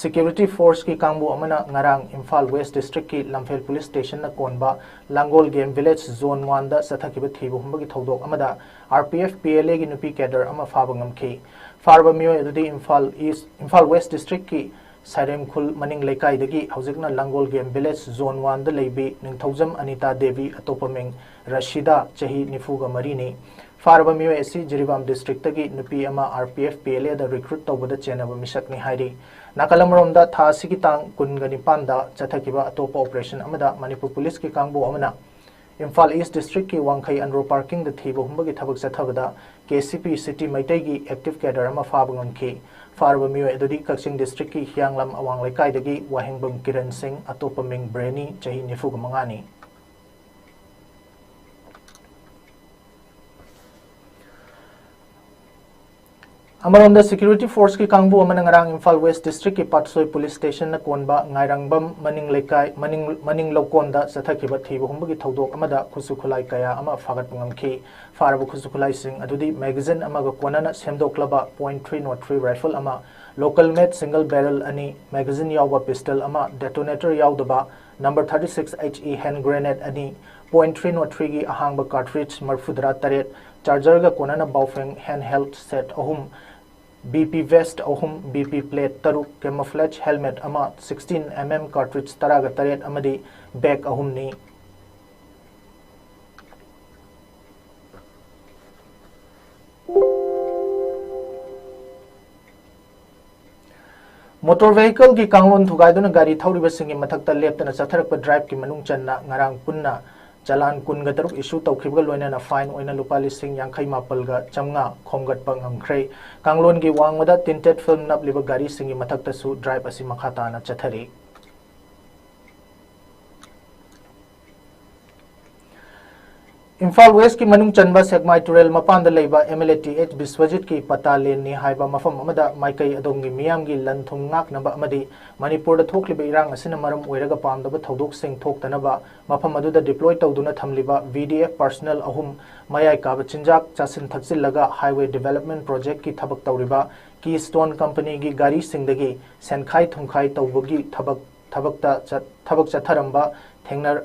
Security Forceꯀꯤ ꯀꯥꯡꯕꯨ ꯑꯃꯅ ꯉꯔꯥꯡ ꯏꯝꯐꯥꯜ West districtꯀꯤ ꯂꯝꯐꯦꯜ police stationꯅ ꯀꯣꯟꯕ ꯂꯥꯡꯒꯣꯜ Game Village Zone oneꯗ ꯆꯠꯊꯈꯤꯕ ꯊꯤꯕ ꯍꯨꯝꯕꯒꯤ ꯊꯧꯗꯣꯛ ꯑꯃꯗ RPF PLAꯒꯤ ꯅꯨꯄꯤ cadre ꯑꯃ ꯐꯥꯕ ꯉꯝꯈꯤ꯫ ꯐꯥꯔꯕ ꯃꯤꯑꯣꯏ ꯑꯗꯨꯗꯤ ꯏꯝꯐꯥꯜ East, ꯏꯝꯐꯥꯜ West districtꯀꯤ ꯁꯥꯏꯔꯦꯝꯈꯨꯜ ꯃꯅꯤꯡ ꯂꯩꯀꯥꯏꯗꯒꯤ ꯍꯧꯖꯤꯛꯅ ꯂꯥꯡꯒꯣꯜ Game Village Zone oneꯗ ꯂꯩꯕꯤ ꯅꯤꯡꯊꯧꯖꯝ ꯑꯅꯤꯇꯥ ꯗꯦꯕꯤ, ꯑꯇꯣꯞꯄ ꯃꯤꯡ ꯔꯁꯤꯗꯥ, ꯆꯍꯤ ꯅꯤꯐꯨꯒ ꯃꯔꯤꯅꯤ꯫ ꯐꯥꯔꯕ ꯃꯤꯑꯣꯏ ꯑꯁꯤ ꯖꯤꯔꯤꯕꯥꯝ districtꯇꯒꯤ ꯅꯨꯄꯤ ꯑꯃ RPF PLAꯗ recruit ꯇꯧꯕꯗ ꯆꯦꯟꯅꯕ ꯃꯤꯁꯛꯅꯤ ꯍꯥꯏꯔꯤ꯫ ꯅꯥꯀꯜ ꯑꯃꯔꯣꯝꯗ, ꯊꯥ ꯑꯁꯤꯒꯤ ꯇꯥꯡ ꯀꯨꯟꯒ ꯅꯤꯄꯥꯟꯗ ꯆꯠꯊꯈꯤꯕ ꯑꯇꯣꯞꯄ operation ꯑꯃꯗ ꯃꯅꯤꯄꯨꯔ policeꯀꯤ ꯀꯥꯡꯕꯨ ꯑꯃꯅ ꯏꯝꯐꯥꯜ East districtꯀꯤ ꯋꯥꯡꯈꯩ ꯑꯟꯗ꯭ꯔꯣ parkingꯗ ꯊꯤꯕ ꯍꯨꯝꯕꯒꯤ ꯊꯕꯛ ꯆꯠꯊꯕꯗ KCP City ꯃꯩꯇꯩꯒꯤ active cadre ꯑꯃ ꯐꯥꯕ ꯉꯝꯈꯤ꯫ ꯐꯥꯔꯕ ꯃꯤꯑꯣꯏ ꯑꯗꯨꯗꯤ ꯀꯛꯆꯤꯡ districtꯀꯤ ꯍꯤꯌꯥꯡꯂꯝ ꯑꯋꯥꯡ ꯂꯩꯀꯥꯏꯗꯒꯤ ꯋꯥꯍꯦꯡꯕꯝ ꯀꯤꯔꯟ ꯁꯤꯡ, ꯑꯇꯣꯞꯄ ꯃꯤꯡ ꯕ꯭ꯔꯦꯅꯤ, ꯆꯍꯤ ꯅꯤꯐꯨꯒ ꯃꯉꯥꯅꯤ꯫ ꯑꯃꯔꯣꯝꯗ, security forceꯀꯤ ꯀꯥꯡꯕꯨ ꯑꯃꯅ ꯉꯔꯥꯡ ꯏꯝꯐꯥꯜ West Districtꯀꯤ ꯄꯥꯠꯁꯣꯏ police stationꯅ ꯀꯣꯟꯕ ꯉꯥꯏꯔꯪꯕꯝ ꯃꯅꯤꯡ ꯂꯩꯀꯥꯏ, ꯃꯅꯤꯡ, ꯃꯅꯤꯡ ꯂꯧꯀꯣꯟꯗ ꯆꯠꯊꯈꯤꯕ ꯊꯤꯕ ꯍꯨꯝꯕꯒꯤ ꯊꯧꯗꯣꯛ ꯑꯃꯗ ꯈꯨꯠꯁꯨ ꯈꯨꯠꯂꯥꯏ ꯀꯌꯥ ꯑꯃ ꯐꯥꯒꯠꯄ ꯉꯝꯈꯤ꯫ ꯐꯥꯔꯕ ꯈꯨꯠꯁꯨ ꯈꯨꯠꯂꯥꯏꯁꯤꯡ ꯑꯗꯨꯗꯤ magazine ꯑꯃꯒ ꯀꯣꯟꯅꯅ ꯁꯦꯝꯗꯣꯛꯂꯕ point three nought three rifle ꯑꯃ, local made single barrel ꯑꯅꯤ, magazine ꯌꯥꯎꯕ pistol ꯑꯃ, detonator ꯌꯥꯎꯗꯕ number thirty-six H E hand grenade ꯑꯅꯤ, point three nought threeꯒꯤ ꯑꯍꯥꯡꯕ cartridge ꯃꯔꯤꯐꯨꯇꯔꯥ ꯇꯔꯦꯠ, chargerꯒ ꯀꯣꯟꯅꯅ Baofeng handheld set ꯑꯍꯨꯝ, BP vest ꯑꯍꯨꯝ, BP plate ꯇꯔꯨꯛ, camouflage helmet ꯑꯃ, sixteen M M cartridge ꯇꯔꯥꯒ ꯇꯔꯦꯠ ꯑꯃꯗꯤ bag ꯑꯍꯨꯝꯅꯤ꯫ Motor vehicleꯒꯤ ꯀꯥꯡꯂꯣꯟ ꯊꯨꯒꯥꯏꯗꯨꯅ ꯒꯥꯔꯤ ꯊꯧꯔꯤꯕꯁꯤꯡꯒꯤ ꯃꯊꯛꯇ ꯂꯦꯞꯇꯅ ꯆꯠꯊꯔꯛꯄ driveꯀꯤ ꯃꯅꯨꯡ ꯆꯟꯅ ꯉꯔꯥꯡ ꯄꯨꯟꯅ ꯆꯂꯥꯟ ꯀꯨꯟꯒ ꯇꯔꯨꯛ issue ꯇꯧꯈꯤꯕꯒ ꯂꯣꯏꯅꯅ fine ꯑꯣꯏꯅ ꯂꯨꯄꯥ ꯂꯤꯁꯤꯡ ꯌꯥꯡꯈꯩ ꯃꯥꯄꯜꯒ ꯆꯥꯝꯃꯉꯥ ꯈꯣꯝꯒꯠꯄ ꯉꯝꯈ꯭ꯔꯦ꯫ ꯀꯥꯡꯂꯣꯟꯒꯤ ꯋꯥꯡꯃꯗ tinted film ꯅꯞꯂꯤꯕ ꯒꯥꯔꯤꯁꯤꯡꯒꯤ ꯃꯊꯛꯇꯁꯨ drive ꯑꯁꯤ ꯃꯈꯥ ꯇꯥꯅ ꯆꯠꯊꯔꯤ꯫ ꯏꯝꯐꯥꯜ Westꯀꯤ ꯃꯅꯨꯡ ꯆꯟꯕ ꯁꯦꯛꯃꯥꯏ ꯇꯨꯔꯦꯜ ꯃꯄꯥꯟꯗ ꯂꯩꯕ MLA T H ꯕꯤꯁ꯭ꯋꯖꯤꯠꯀꯤ ꯄꯇꯥ ꯂꯦꯟꯅꯤ ꯍꯥꯏꯕ ꯃꯐꯝ ꯑꯃꯗ ꯃꯥꯏꯀꯩ ꯑꯗꯣꯝꯒꯤ ꯃꯤꯌꯥꯝꯒꯤ ꯂꯟ ꯊꯨꯝ ꯉꯥꯛꯅꯕ ꯑꯃꯗꯤ ꯃꯅꯤꯄꯨꯔꯗ ꯊꯣꯛꯂꯤꯕ ꯏꯔꯥꯡ ꯑꯁꯤꯅ ꯃꯔꯝ ꯑꯣꯏꯔꯒ ꯄꯥꯝꯗꯕ ꯊꯧꯗꯣꯛꯁꯤꯡ ꯊꯣꯛꯇꯅꯕ ꯃꯐꯝ ꯑꯗꯨꯗ deploy ꯇꯧꯗꯨꯅ ꯊꯝꯂꯤꯕ VDF personnel ꯑꯍꯨꯝ ꯃꯌꯥꯏ ꯀꯥꯕ ꯆꯤꯟꯖꯥꯛ ꯆꯥꯁꯤꯟ ꯊꯛꯆꯤꯜꯂꯒ highway development projectꯀꯤ ꯊꯕꯛ ꯇꯧꯔꯤꯕ Keystone Companyꯒꯤ ꯒꯥꯔꯤꯁꯤꯡꯗꯒꯤ ꯁꯦꯟꯈꯥꯏ ꯊꯨꯝꯈꯥꯏ ꯇꯧꯕꯒꯤ ꯊꯕꯛ, ꯊꯕꯛꯇ ꯆꯠ-, ꯊꯕꯛ ꯆꯠꯊꯔꯝꯕ ꯊꯦꯡꯅ-,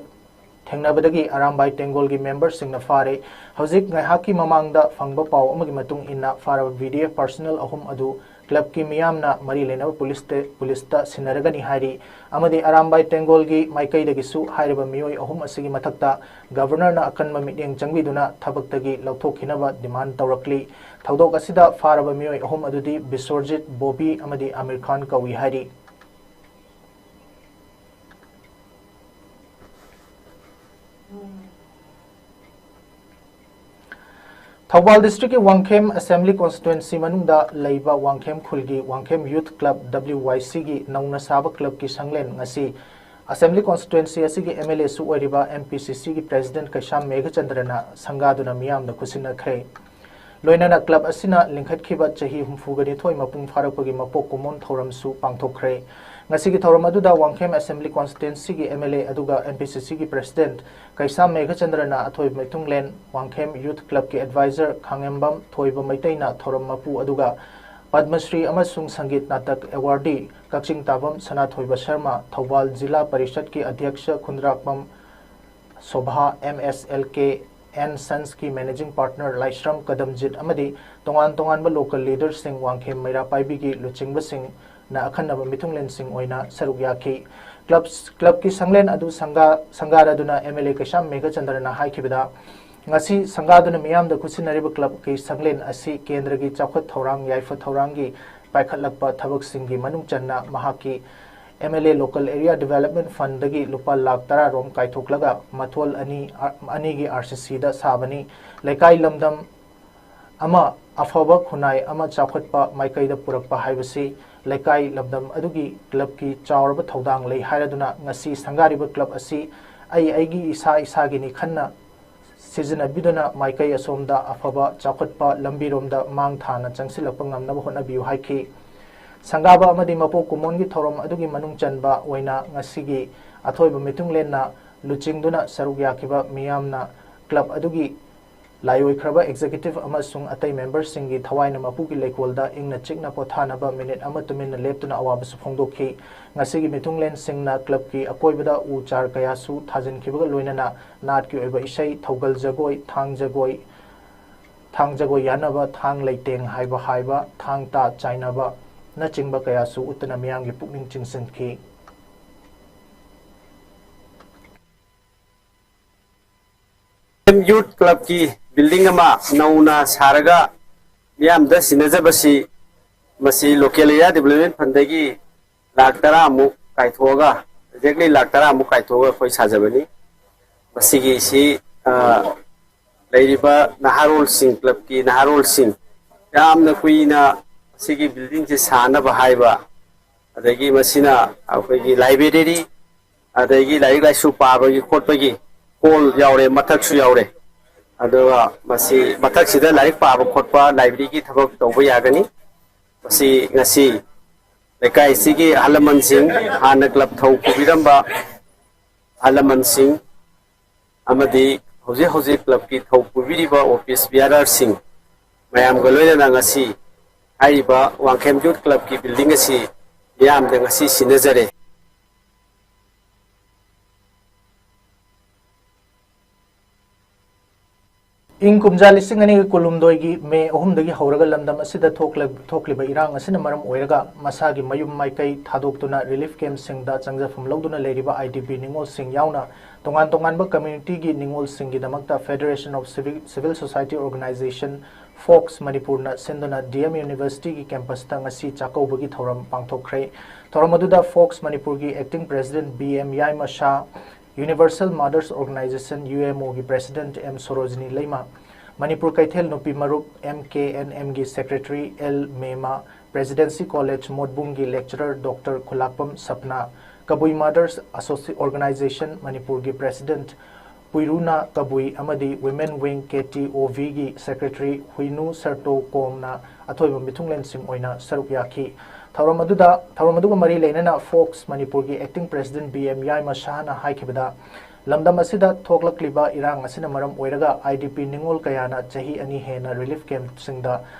ꯊꯦꯡꯅꯕꯗꯒꯤ ꯑꯔꯥꯝꯕꯥꯏ ꯇꯦꯡꯒꯣꯜꯒꯤ memberꯁꯤꯡꯅ ꯐꯥꯔꯦ꯫ ꯍꯧꯖꯤꯛ ꯉꯥꯏꯍꯥꯛꯀꯤ ꯃꯃꯥꯡꯗ ꯐꯪꯕ ꯄꯥꯎ ꯑꯃꯒꯤ ꯃꯇꯨꯡ ꯏꯟꯅ, ꯐꯥꯔꯕ VDF personnel ꯑꯍꯨꯝ ꯑꯗꯨ clubꯀꯤ ꯃꯤꯌꯥꯝꯅ ꯃꯔꯤ ꯂꯩꯅꯕ ꯄꯨꯂꯤꯁꯇ, ꯄꯨꯂꯤꯁꯇ ꯁꯤꯟꯅꯔꯒꯅꯤ ꯍꯥꯏꯔꯤ꯫ ꯑꯃꯗꯤ ꯑꯔꯥꯝꯕꯥꯏ ꯇꯦꯡꯒꯣꯜꯒꯤ ꯃꯥꯏꯀꯩꯗꯒꯤꯁꯨ ꯍꯥꯏꯔꯤꯕ ꯃꯤꯑꯣꯏ ꯑꯍꯨꯝ ꯑꯁꯤꯒꯤ ꯃꯊꯛꯇ Governorꯅ ꯑꯀꯟꯕ ꯃꯤꯠꯌꯦꯡ ꯆꯪꯕꯤꯗꯨꯅ ꯊꯕꯛꯇꯒꯤ ꯂꯧꯊꯣꯛꯈꯤꯅꯕ demand ꯇꯧꯔꯛꯂꯤ꯫ ꯊꯧꯗꯣꯛ ꯑꯁꯤꯗ ꯐꯥꯔꯕ ꯃꯤꯑꯣꯏ ꯑꯍꯨꯝ ꯑꯗꯨꯗꯤ ꯕꯤꯁ꯭ꯋꯔꯖꯤꯠ, ꯕꯣꯕꯤ ꯑꯃꯗꯤ ꯑꯃꯤꯔ ꯈꯥꯟ ꯀꯧꯏ ꯍꯥꯏꯔꯤ꯫ ꯊꯧꯕꯥꯜ districtꯀꯤ ꯋꯥꯡꯈꯦꯝ Assembly Constituency ꯃꯅꯨꯡꯗ ꯂꯩꯕ ꯋꯥꯡꯈꯦꯝ ꯈꯨꯜꯒꯤ ꯋꯥꯡꯈꯦꯝ Youth Club, WYCꯒꯤ ꯅꯧꯅ ꯁꯥꯕ clubꯀꯤ ꯁꯪꯂꯦꯟ ꯉꯁꯤ Assembly Constituency ꯑꯁꯤꯒꯤ MLAꯁꯨ ꯑꯣꯏꯔꯤꯕ MPCCꯒꯤ President ꯀꯩꯁꯥꯝ ꯃꯦꯘꯆꯟꯗ꯭ꯔꯅ ꯁꯪꯒꯥꯗꯨꯅ ꯃꯤꯌꯥꯝꯗ ꯈꯨꯠꯁꯤꯟꯅꯈ꯭ꯔꯦ꯫ ꯂꯣꯏꯅꯅ ꯀ꯭ꯂꯕ ꯑꯁꯤꯅ ꯂꯤꯡꯈꯠꯈꯤꯕ ꯆꯍꯤ ꯍꯨꯝꯐꯨꯒ ꯅꯤꯊꯣꯏ ꯃꯄꯨꯡ ꯐꯥꯔꯛꯄꯒꯤ ꯃꯄꯣꯛ ꯀꯨꯝꯑꯣꯟ ꯊꯧꯔꯝꯁꯨ ꯄꯥꯡꯊꯣꯛꯈ꯭ꯔꯦ꯫ ꯉꯁꯤꯒꯤ ꯊꯧꯔꯝ ꯑꯗꯨꯗ ꯋꯥꯡꯈꯦꯝ ꯑꯦꯁꯦꯝꯕ꯭ꯂꯤ ꯀꯣꯟꯁꯇꯤꯇ꯭ꯋꯦꯟꯁꯤꯒꯤ ꯑꯦꯝ ꯑꯦꯜ ꯑꯦ ꯑꯗꯨꯒ ꯑꯦꯝ ꯄꯤ ꯁꯤ ꯁꯤꯒꯤ ꯄ꯭ꯔꯦꯁꯤꯗꯦꯟꯠ ꯀꯩꯁꯥꯝ ꯃꯦꯘꯆꯟꯗ꯭ꯔꯅ ꯑꯊꯣꯏꯕ ꯃꯤꯊꯨꯡꯂꯦꯟ, ꯋꯥꯡꯈꯦꯝ ꯌꯨꯊ ꯀ꯭ꯂꯕꯀꯤ ꯑꯦꯗꯚꯥꯏꯖꯔ ꯈꯥꯡꯉꯦꯝꯕꯝ ꯊꯣꯏꯕ ꯃꯩꯇꯩꯅ ꯊꯧꯔꯝ ꯃꯄꯨ ꯑꯗꯨꯒ ꯄꯗꯃꯁ꯭ꯔꯤ ꯑꯃꯁꯨꯡ ꯁꯪꯒꯤꯠ ꯅꯥꯇꯛ ꯑꯦꯋꯥꯔꯗꯤ ꯀꯛꯆꯤꯡ ꯇꯥꯕꯝ ꯁꯅꯥꯊꯣꯏꯕ ꯁꯔꯃ, ꯊꯧꯕꯥꯜ ꯖꯤꯂꯥ ꯄꯔꯤꯁꯠꯀꯤ ꯑꯗ꯭ꯌꯛꯁ Khundrakpam Sobha, M S L K N ꯁꯟꯁꯀꯤ ꯃꯦꯅꯦꯖꯤꯡ ꯄꯥꯔꯠꯅꯔ ꯂꯥꯏꯁ꯭ꯔꯝ ꯀꯗꯝꯖꯤꯠ ꯑꯃꯗꯤ ꯇꯣꯉꯥꯟ ꯇꯣꯉꯥꯟꯕ ꯂꯣꯀꯦꯜ ꯂꯤꯗꯔꯁꯤꯡ, ꯋꯥꯡꯈꯦꯝ ꯃꯩꯔꯥ ꯄꯥꯏꯕꯤꯒꯤ ꯂꯨꯆꯤꯡꯕꯁꯤꯡꯅ ꯑꯈꯟꯅꯕ ꯃꯤꯊꯨꯡꯂꯦꯟꯁꯤꯡ ꯑꯣꯏꯅ ꯁꯔꯨꯛ ꯌꯥꯈꯤ꯫ ꯀ꯭ꯂꯕ, ꯀ꯭ꯂꯕꯀꯤ ꯁꯪꯂꯦꯟ ꯑꯗꯨ ꯁꯪꯒꯥ-, ꯁꯪꯒꯥꯔꯗꯨꯅ ꯑꯦꯝ ꯑꯦꯜ ꯑꯦ ꯀꯩꯁꯥꯝ ꯃꯦꯘꯆꯟꯗ꯭ꯔꯅ ꯍꯥꯏꯈꯤꯕꯗ, ꯉꯁꯤ ꯁꯪꯒꯥꯗꯨꯅ ꯃꯤꯌꯥꯝꯗ ꯈꯨꯠꯁꯤꯟꯅꯔꯤꯕ ꯀ꯭ꯂꯕꯀꯤ ꯁꯪꯂꯦꯟ ꯑꯁꯤ ꯀꯦꯟꯗ꯭ꯔꯒꯤ ꯆꯥꯎꯈꯠ ꯊꯧꯔꯥꯡ, ꯌꯥꯏꯐ ꯊꯧꯔꯥꯡꯒꯤ ꯄꯥꯏꯈꯠꯂꯛꯄ ꯊꯕꯛꯁꯤꯡꯒꯤ ꯃꯅꯨꯡ ꯆꯟꯅ ꯃꯍꯥꯛꯀꯤ M L A local area development ꯐꯟꯗꯒꯤ ꯂꯨꯄꯥ ꯂꯥꯈ ꯇꯔꯥ ꯔꯣꯝ ꯀꯥꯏꯊꯣꯛꯂꯒ ꯃꯊꯣꯜ ꯑꯅꯤ, ꯑꯅꯤꯒꯤ ꯑꯥꯔ ꯁꯤ ꯁꯤꯗ ꯁꯥꯕꯅꯤ꯫ ꯂꯩꯀꯥꯏ ꯂꯝꯗꯝ ꯑꯃ ꯑꯐꯕ ꯈꯨꯟꯅꯥꯏ ꯑꯃ ꯆꯥꯎꯈꯠꯄ ꯃꯥꯏꯀꯩꯗ ꯄꯨꯔꯛꯄ ꯍꯥꯏꯕꯁꯤ ꯂꯩꯀꯥꯏ ꯂꯝꯗꯝ ꯑꯗꯨꯒꯤ ꯀ꯭ꯂꯕꯀꯤ ꯆꯥꯎꯔꯕ ꯊꯧꯗꯥꯡ ꯂꯩ ꯍꯥꯏꯔꯗꯨꯅ ꯉꯁꯤ ꯁꯪꯒꯥꯔꯤꯕ ꯀ꯭ꯂꯕ ꯑꯁꯤ ꯑꯩ ꯑꯩꯒꯤ ꯏꯁꯥ ꯏꯁꯥꯒꯤꯅꯤ ꯈꯟꯅ ꯁꯤꯖꯤꯟꯅꯕꯤꯗꯨꯅ ꯃꯥꯏꯀꯩ ꯑꯁꯣꯝꯗ ꯑꯐꯕ ꯆꯥꯎꯈꯠꯄ ꯂꯝꯕꯤꯔꯣꯝꯗ ꯃꯥꯡ ꯊꯥꯅ ꯆꯪꯁꯤꯜꯂꯛꯄ ꯉꯝꯅꯕ ꯍꯣꯠꯅꯕꯤꯌꯨ ꯍꯥꯏꯈꯤ꯫ ꯁꯪꯒꯥꯕ ꯑꯃꯗꯤ ꯃꯄꯣꯛ ꯀꯨꯝꯑꯣꯟꯒꯤ ꯊꯧꯔꯝ ꯑꯗꯨꯒꯤ ꯃꯅꯨꯡ ꯆꯟꯕ ꯑꯣꯏꯅ ꯉꯁꯤꯒꯤ ꯑꯊꯣꯏꯕ ꯃꯤꯊꯨꯡꯂꯦꯟꯅ ꯂꯨꯆꯤꯡꯗꯨꯅ ꯁꯔꯨꯛ ꯌꯥꯈꯤꯕ ꯃꯤꯌꯥꯝꯅ ꯀ꯭ꯂꯕ ꯑꯗꯨꯒꯤ ꯂꯥꯏꯑꯣꯏꯈ꯭ꯔꯕ ꯑꯦꯛꯖꯤꯀ꯭ꯌꯨꯇꯤꯚ ꯑꯃꯁꯨꯡ ꯑꯇꯩ ꯃꯦꯝꯕꯔꯁꯤꯡꯒꯤ ꯊꯋꯥꯏꯅ ꯃꯄꯨꯒꯤ ꯂꯩꯀꯣꯜꯗ ꯏꯪꯅ ꯆꯤꯛꯅ ꯄꯣꯊꯥꯅꯕ ꯃꯤꯅꯤꯠ ꯑꯃ ꯇꯨꯃꯤꯟꯅ ꯂꯦꯞꯇꯨꯅ ꯑꯋꯥꯕꯁꯨ ꯐꯣꯡꯗꯣꯛꯈꯤ꯫ ꯉꯁꯤꯒꯤ ꯃꯤꯊꯨꯡꯂꯦꯟꯁꯤꯡꯅ ꯀ꯭ꯂꯕꯀꯤ ꯑꯀꯣꯏꯕꯗ ꯎ ꯆꯥꯔ ꯀꯌꯥꯁꯨ ꯊꯥꯖꯤꯟꯈꯤꯕꯒ ꯂꯣꯏꯅꯅ ꯅꯥꯠꯀꯤ ꯑꯣꯏꯕ ꯏꯁꯩ, ꯊꯧꯒꯜ ꯖꯒꯣꯏ, ꯊꯥꯡ ꯖꯒꯣꯏ, ꯊꯥꯡ ꯖꯒꯣꯏ ꯌꯥꯟꯅꯕ, ꯊꯥꯡ ꯂꯩꯇꯦꯡ ꯍꯥꯏꯕ ꯍꯥꯏꯕ, ꯊꯥꯡ ꯇꯥ ꯆꯥꯏꯅꯕꯅꯆꯤꯡꯕ ꯀꯌꯥꯁꯨ ꯎꯠꯇꯨꯅ ꯃꯤꯌꯥꯝꯒꯤ ꯄꯨꯛꯅꯤꯡ ꯆꯤꯡꯁꯤꯟꯈꯤ꯫ ꯌꯨꯊ ꯀ꯭ꯂꯕꯀꯤ ꯕꯤꯜꯗꯤꯡ ꯑꯃ ꯅꯧꯅ ꯁꯥꯔꯒ ꯃꯤꯌꯥꯝꯗ ꯁꯤꯟꯅꯖꯕꯁꯤ, ꯃꯁꯤ ꯂꯣꯀꯦꯜ ꯑꯦꯔꯤꯌꯥ ꯗꯤꯕꯦꯂꯞꯃꯦꯟ ꯐꯟꯗꯒꯤ ꯂꯥꯈ ꯇꯔꯥꯃꯨꯛ ꯀꯥꯏꯊꯣꯛꯑꯒ, ꯑꯦꯛꯖꯦꯛꯂꯤ ꯂꯥꯈ ꯇꯔꯥꯃꯨꯛ ꯀꯥꯏꯊꯣꯛꯑꯒ ꯑꯩꯈꯣꯏ ꯁꯥꯖꯕꯅꯤ꯫ ꯃꯁꯤꯒꯤꯁꯤ, ꯑ, ꯂꯩꯔꯤꯕ ꯅꯍꯥꯔꯣꯜꯁꯤꯡ, ꯀ꯭ꯂꯕꯀꯤ ꯅꯍꯥꯔꯣꯜꯁꯤꯡ ꯌꯥꯝꯅ ꯀꯨꯏꯅ ꯃꯁꯤꯒꯤ ꯕꯤꯜꯗꯤꯡꯁꯤ ꯁꯥꯅꯕ ꯍꯥꯏꯕ, ꯑꯗꯒꯤ ꯃꯁꯤꯅ ꯑꯩꯈꯣꯏꯒꯤ ꯂꯥꯏꯕ꯭ꯔꯦꯔꯤ, ꯑꯗꯒꯤ ꯂꯥꯏꯔꯤꯛ ꯂꯥꯏꯁꯨ ꯄꯥꯕꯒꯤ ꯈꯣꯠꯄꯒꯤ ꯍꯣꯜ ꯌꯥꯎꯔꯦ, ꯃꯊꯛꯁꯨ ꯌꯥꯎꯔꯦ꯫ ꯑꯗꯨꯒ ꯃꯁꯤ ꯃꯊꯛꯁꯤꯗ ꯂꯥꯏꯔꯤꯛ ꯄꯥꯕ ꯈꯣꯠꯄ, ꯂꯥꯏꯕ꯭ꯔꯦꯔꯤꯒꯤ ꯊꯕꯛ ꯇꯧꯕ ꯌꯥꯒꯅꯤ꯫ ꯃꯁꯤ ꯉꯁꯤ ꯂꯩꯀꯥꯏꯁꯤꯒꯤ ꯑꯍꯜ ꯂꯃꯟꯁꯤꯡ, ꯍꯥꯟꯅ ꯀ꯭ꯂꯕ ꯊꯧ ꯄꯨꯕꯤꯔꯝꯕ ꯑꯍꯜ ꯂꯃꯟꯁꯤꯡ ꯑꯃꯗꯤ ꯍꯧꯖꯤꯛ ꯍꯧꯖꯤꯛ ꯀ꯭ꯂꯕꯀꯤ ꯊꯧ ꯄꯨꯕꯤꯔꯤꯕ ꯑꯣꯐꯤꯁ ꯕꯤꯌꯥꯔꯔꯁꯤꯡ ꯃꯌꯥꯝꯒ ꯂꯣꯏꯅꯅ ꯉꯁꯤ ꯍꯥꯏꯔꯤꯕ ꯋꯥꯡꯈꯦꯝ ꯌꯨꯠ ꯀ꯭ꯂꯕꯀꯤ ꯕꯤꯜꯗꯤꯡ ꯑꯁꯤ ꯃꯤꯌꯥꯝꯗ ꯉꯁꯤ ꯁꯤꯟꯅꯖꯔꯦ꯫ ꯏꯪ ꯀꯨꯝꯖꯥ ꯂꯤꯁꯤꯡ ꯑꯅꯤꯒ ꯀꯨꯟꯍꯨꯝꯗꯣꯏꯒꯤ ꯃꯦ ꯑꯍꯨꯝꯗꯒꯤ ꯍꯧꯔꯒ ꯂꯝꯗꯝ ꯑꯁꯤꯗ ꯊꯣꯛꯂ-, ꯊꯣꯛꯂꯤꯕ ꯏꯔꯥꯡ ꯑꯁꯤꯅ ꯃꯔꯝ ꯑꯣꯏꯔꯒ ꯃꯁꯥꯒꯤ ꯃꯌꯨꯝ ꯃꯥꯏꯀꯩ ꯊꯥꯗꯣꯛꯇꯨꯅ ꯔꯤꯂꯤꯐ ꯀꯦꯝꯞꯁꯤꯡꯗ ꯆꯪꯖꯐꯝ ꯂꯧꯗꯨꯅ ꯂꯩꯔꯤꯕ ꯑꯥꯏ ꯗꯤ ꯄꯤ ꯅꯤꯉꯣꯜꯁꯤꯡ ꯌꯥꯎꯅ ꯇꯣꯉꯥꯟ ꯇꯣꯉꯥꯟꯕ ꯀꯝꯃ꯭ꯌꯨꯅꯤꯇꯤꯒꯤ ꯅꯤꯉꯣꯜꯁꯤꯡꯒꯤꯗꯃꯛꯇ Federation of Civil, Civil Society Organization, fox ꯃꯅꯤꯄꯨꯔꯅ ꯁꯤꯟꯗꯨꯅ ꯗꯤ ꯑꯦꯝ ꯌꯨꯅꯤꯚꯔꯁꯤꯇꯤꯒꯤ ꯀꯦꯝꯄꯁꯇ ꯉꯁꯤ ꯆꯥꯛꯀꯧꯕꯒꯤ ꯊꯧꯔꯝ ꯄꯥꯡꯊꯣꯛꯈ꯭ꯔꯦ꯫ ꯊꯧꯔꯝ ꯑꯗꯨꯗ ꯐꯣꯛꯁ ꯃꯅꯤꯄꯨꯔꯒꯤ acting president B M Yaima Shah, Universal Mothers Organization, U M ꯑꯣꯒꯤ president M Sarojini Leima, Manipur Keithel Nupi Marup, M K N ꯑꯦꯝꯒꯤ secretary L Mema, presidency college ꯃꯣꯠꯕꯨꯡꯒꯤ lecturer doctor Khulakpam Sapna, Kabui mothers ꯑꯁꯣꯁꯤ-, ꯑꯣꯔꯒꯅꯥꯏꯖꯦꯁꯟ ꯃꯅꯤꯄꯨꯔꯒꯤ ꯄ꯭ꯔꯦꯁꯤꯗꯦꯟꯠ ꯄꯨꯏꯔꯨꯅꯥ ꯀꯕꯨꯏ ꯑꯃꯗꯤ ꯋꯤꯃꯦꯟ ꯋꯤꯡ ꯀꯦ ꯇꯤ ꯑꯣ ꯚꯤꯒꯤ ꯁꯦꯀ꯭ꯔꯦꯇꯔꯤ ꯍꯨꯏꯅꯨ ꯁꯔꯇꯣ ꯀꯣꯝꯅ ꯑꯊꯣꯏꯕ ꯃꯤꯊꯨꯡꯂꯦꯟꯁꯤꯡ ꯑꯣꯏꯅ ꯁꯔꯨꯛ ꯌꯥꯈꯤ꯫ ꯊꯧꯔꯝ ꯑꯗꯨꯗ, ꯊꯧꯔꯝ ꯑꯗꯨꯒ ꯃꯔꯤ ꯂꯩꯅꯅ ꯐꯣꯛꯁ ꯃꯅꯤꯄꯨꯔꯒꯤ ꯑꯦꯛꯇꯤꯡ ꯄ꯭ꯔꯦꯁꯤꯗꯦꯟꯠ ꯕꯤ ꯑꯦꯝ ꯌꯥꯏꯃ ꯁꯥꯍꯅ ꯍꯥꯏꯈꯤꯕꯗ, ꯂꯝꯗꯝ ꯑꯁꯤꯗ ꯊꯣꯛꯂꯛꯂꯤꯕ ꯏꯔꯥꯡ ꯑꯁꯤꯅ ꯃꯔꯝ ꯑꯣꯏꯔꯒ ꯑꯥꯏ ꯗꯤ ꯄꯤ ꯅꯤꯉꯣꯜ ꯀꯌꯥꯅ ꯆꯍꯤ ꯑꯅꯤ ꯍꯦꯟꯅ ꯔꯤꯂꯤꯐ ꯀꯦꯝꯞꯁꯤꯡꯗ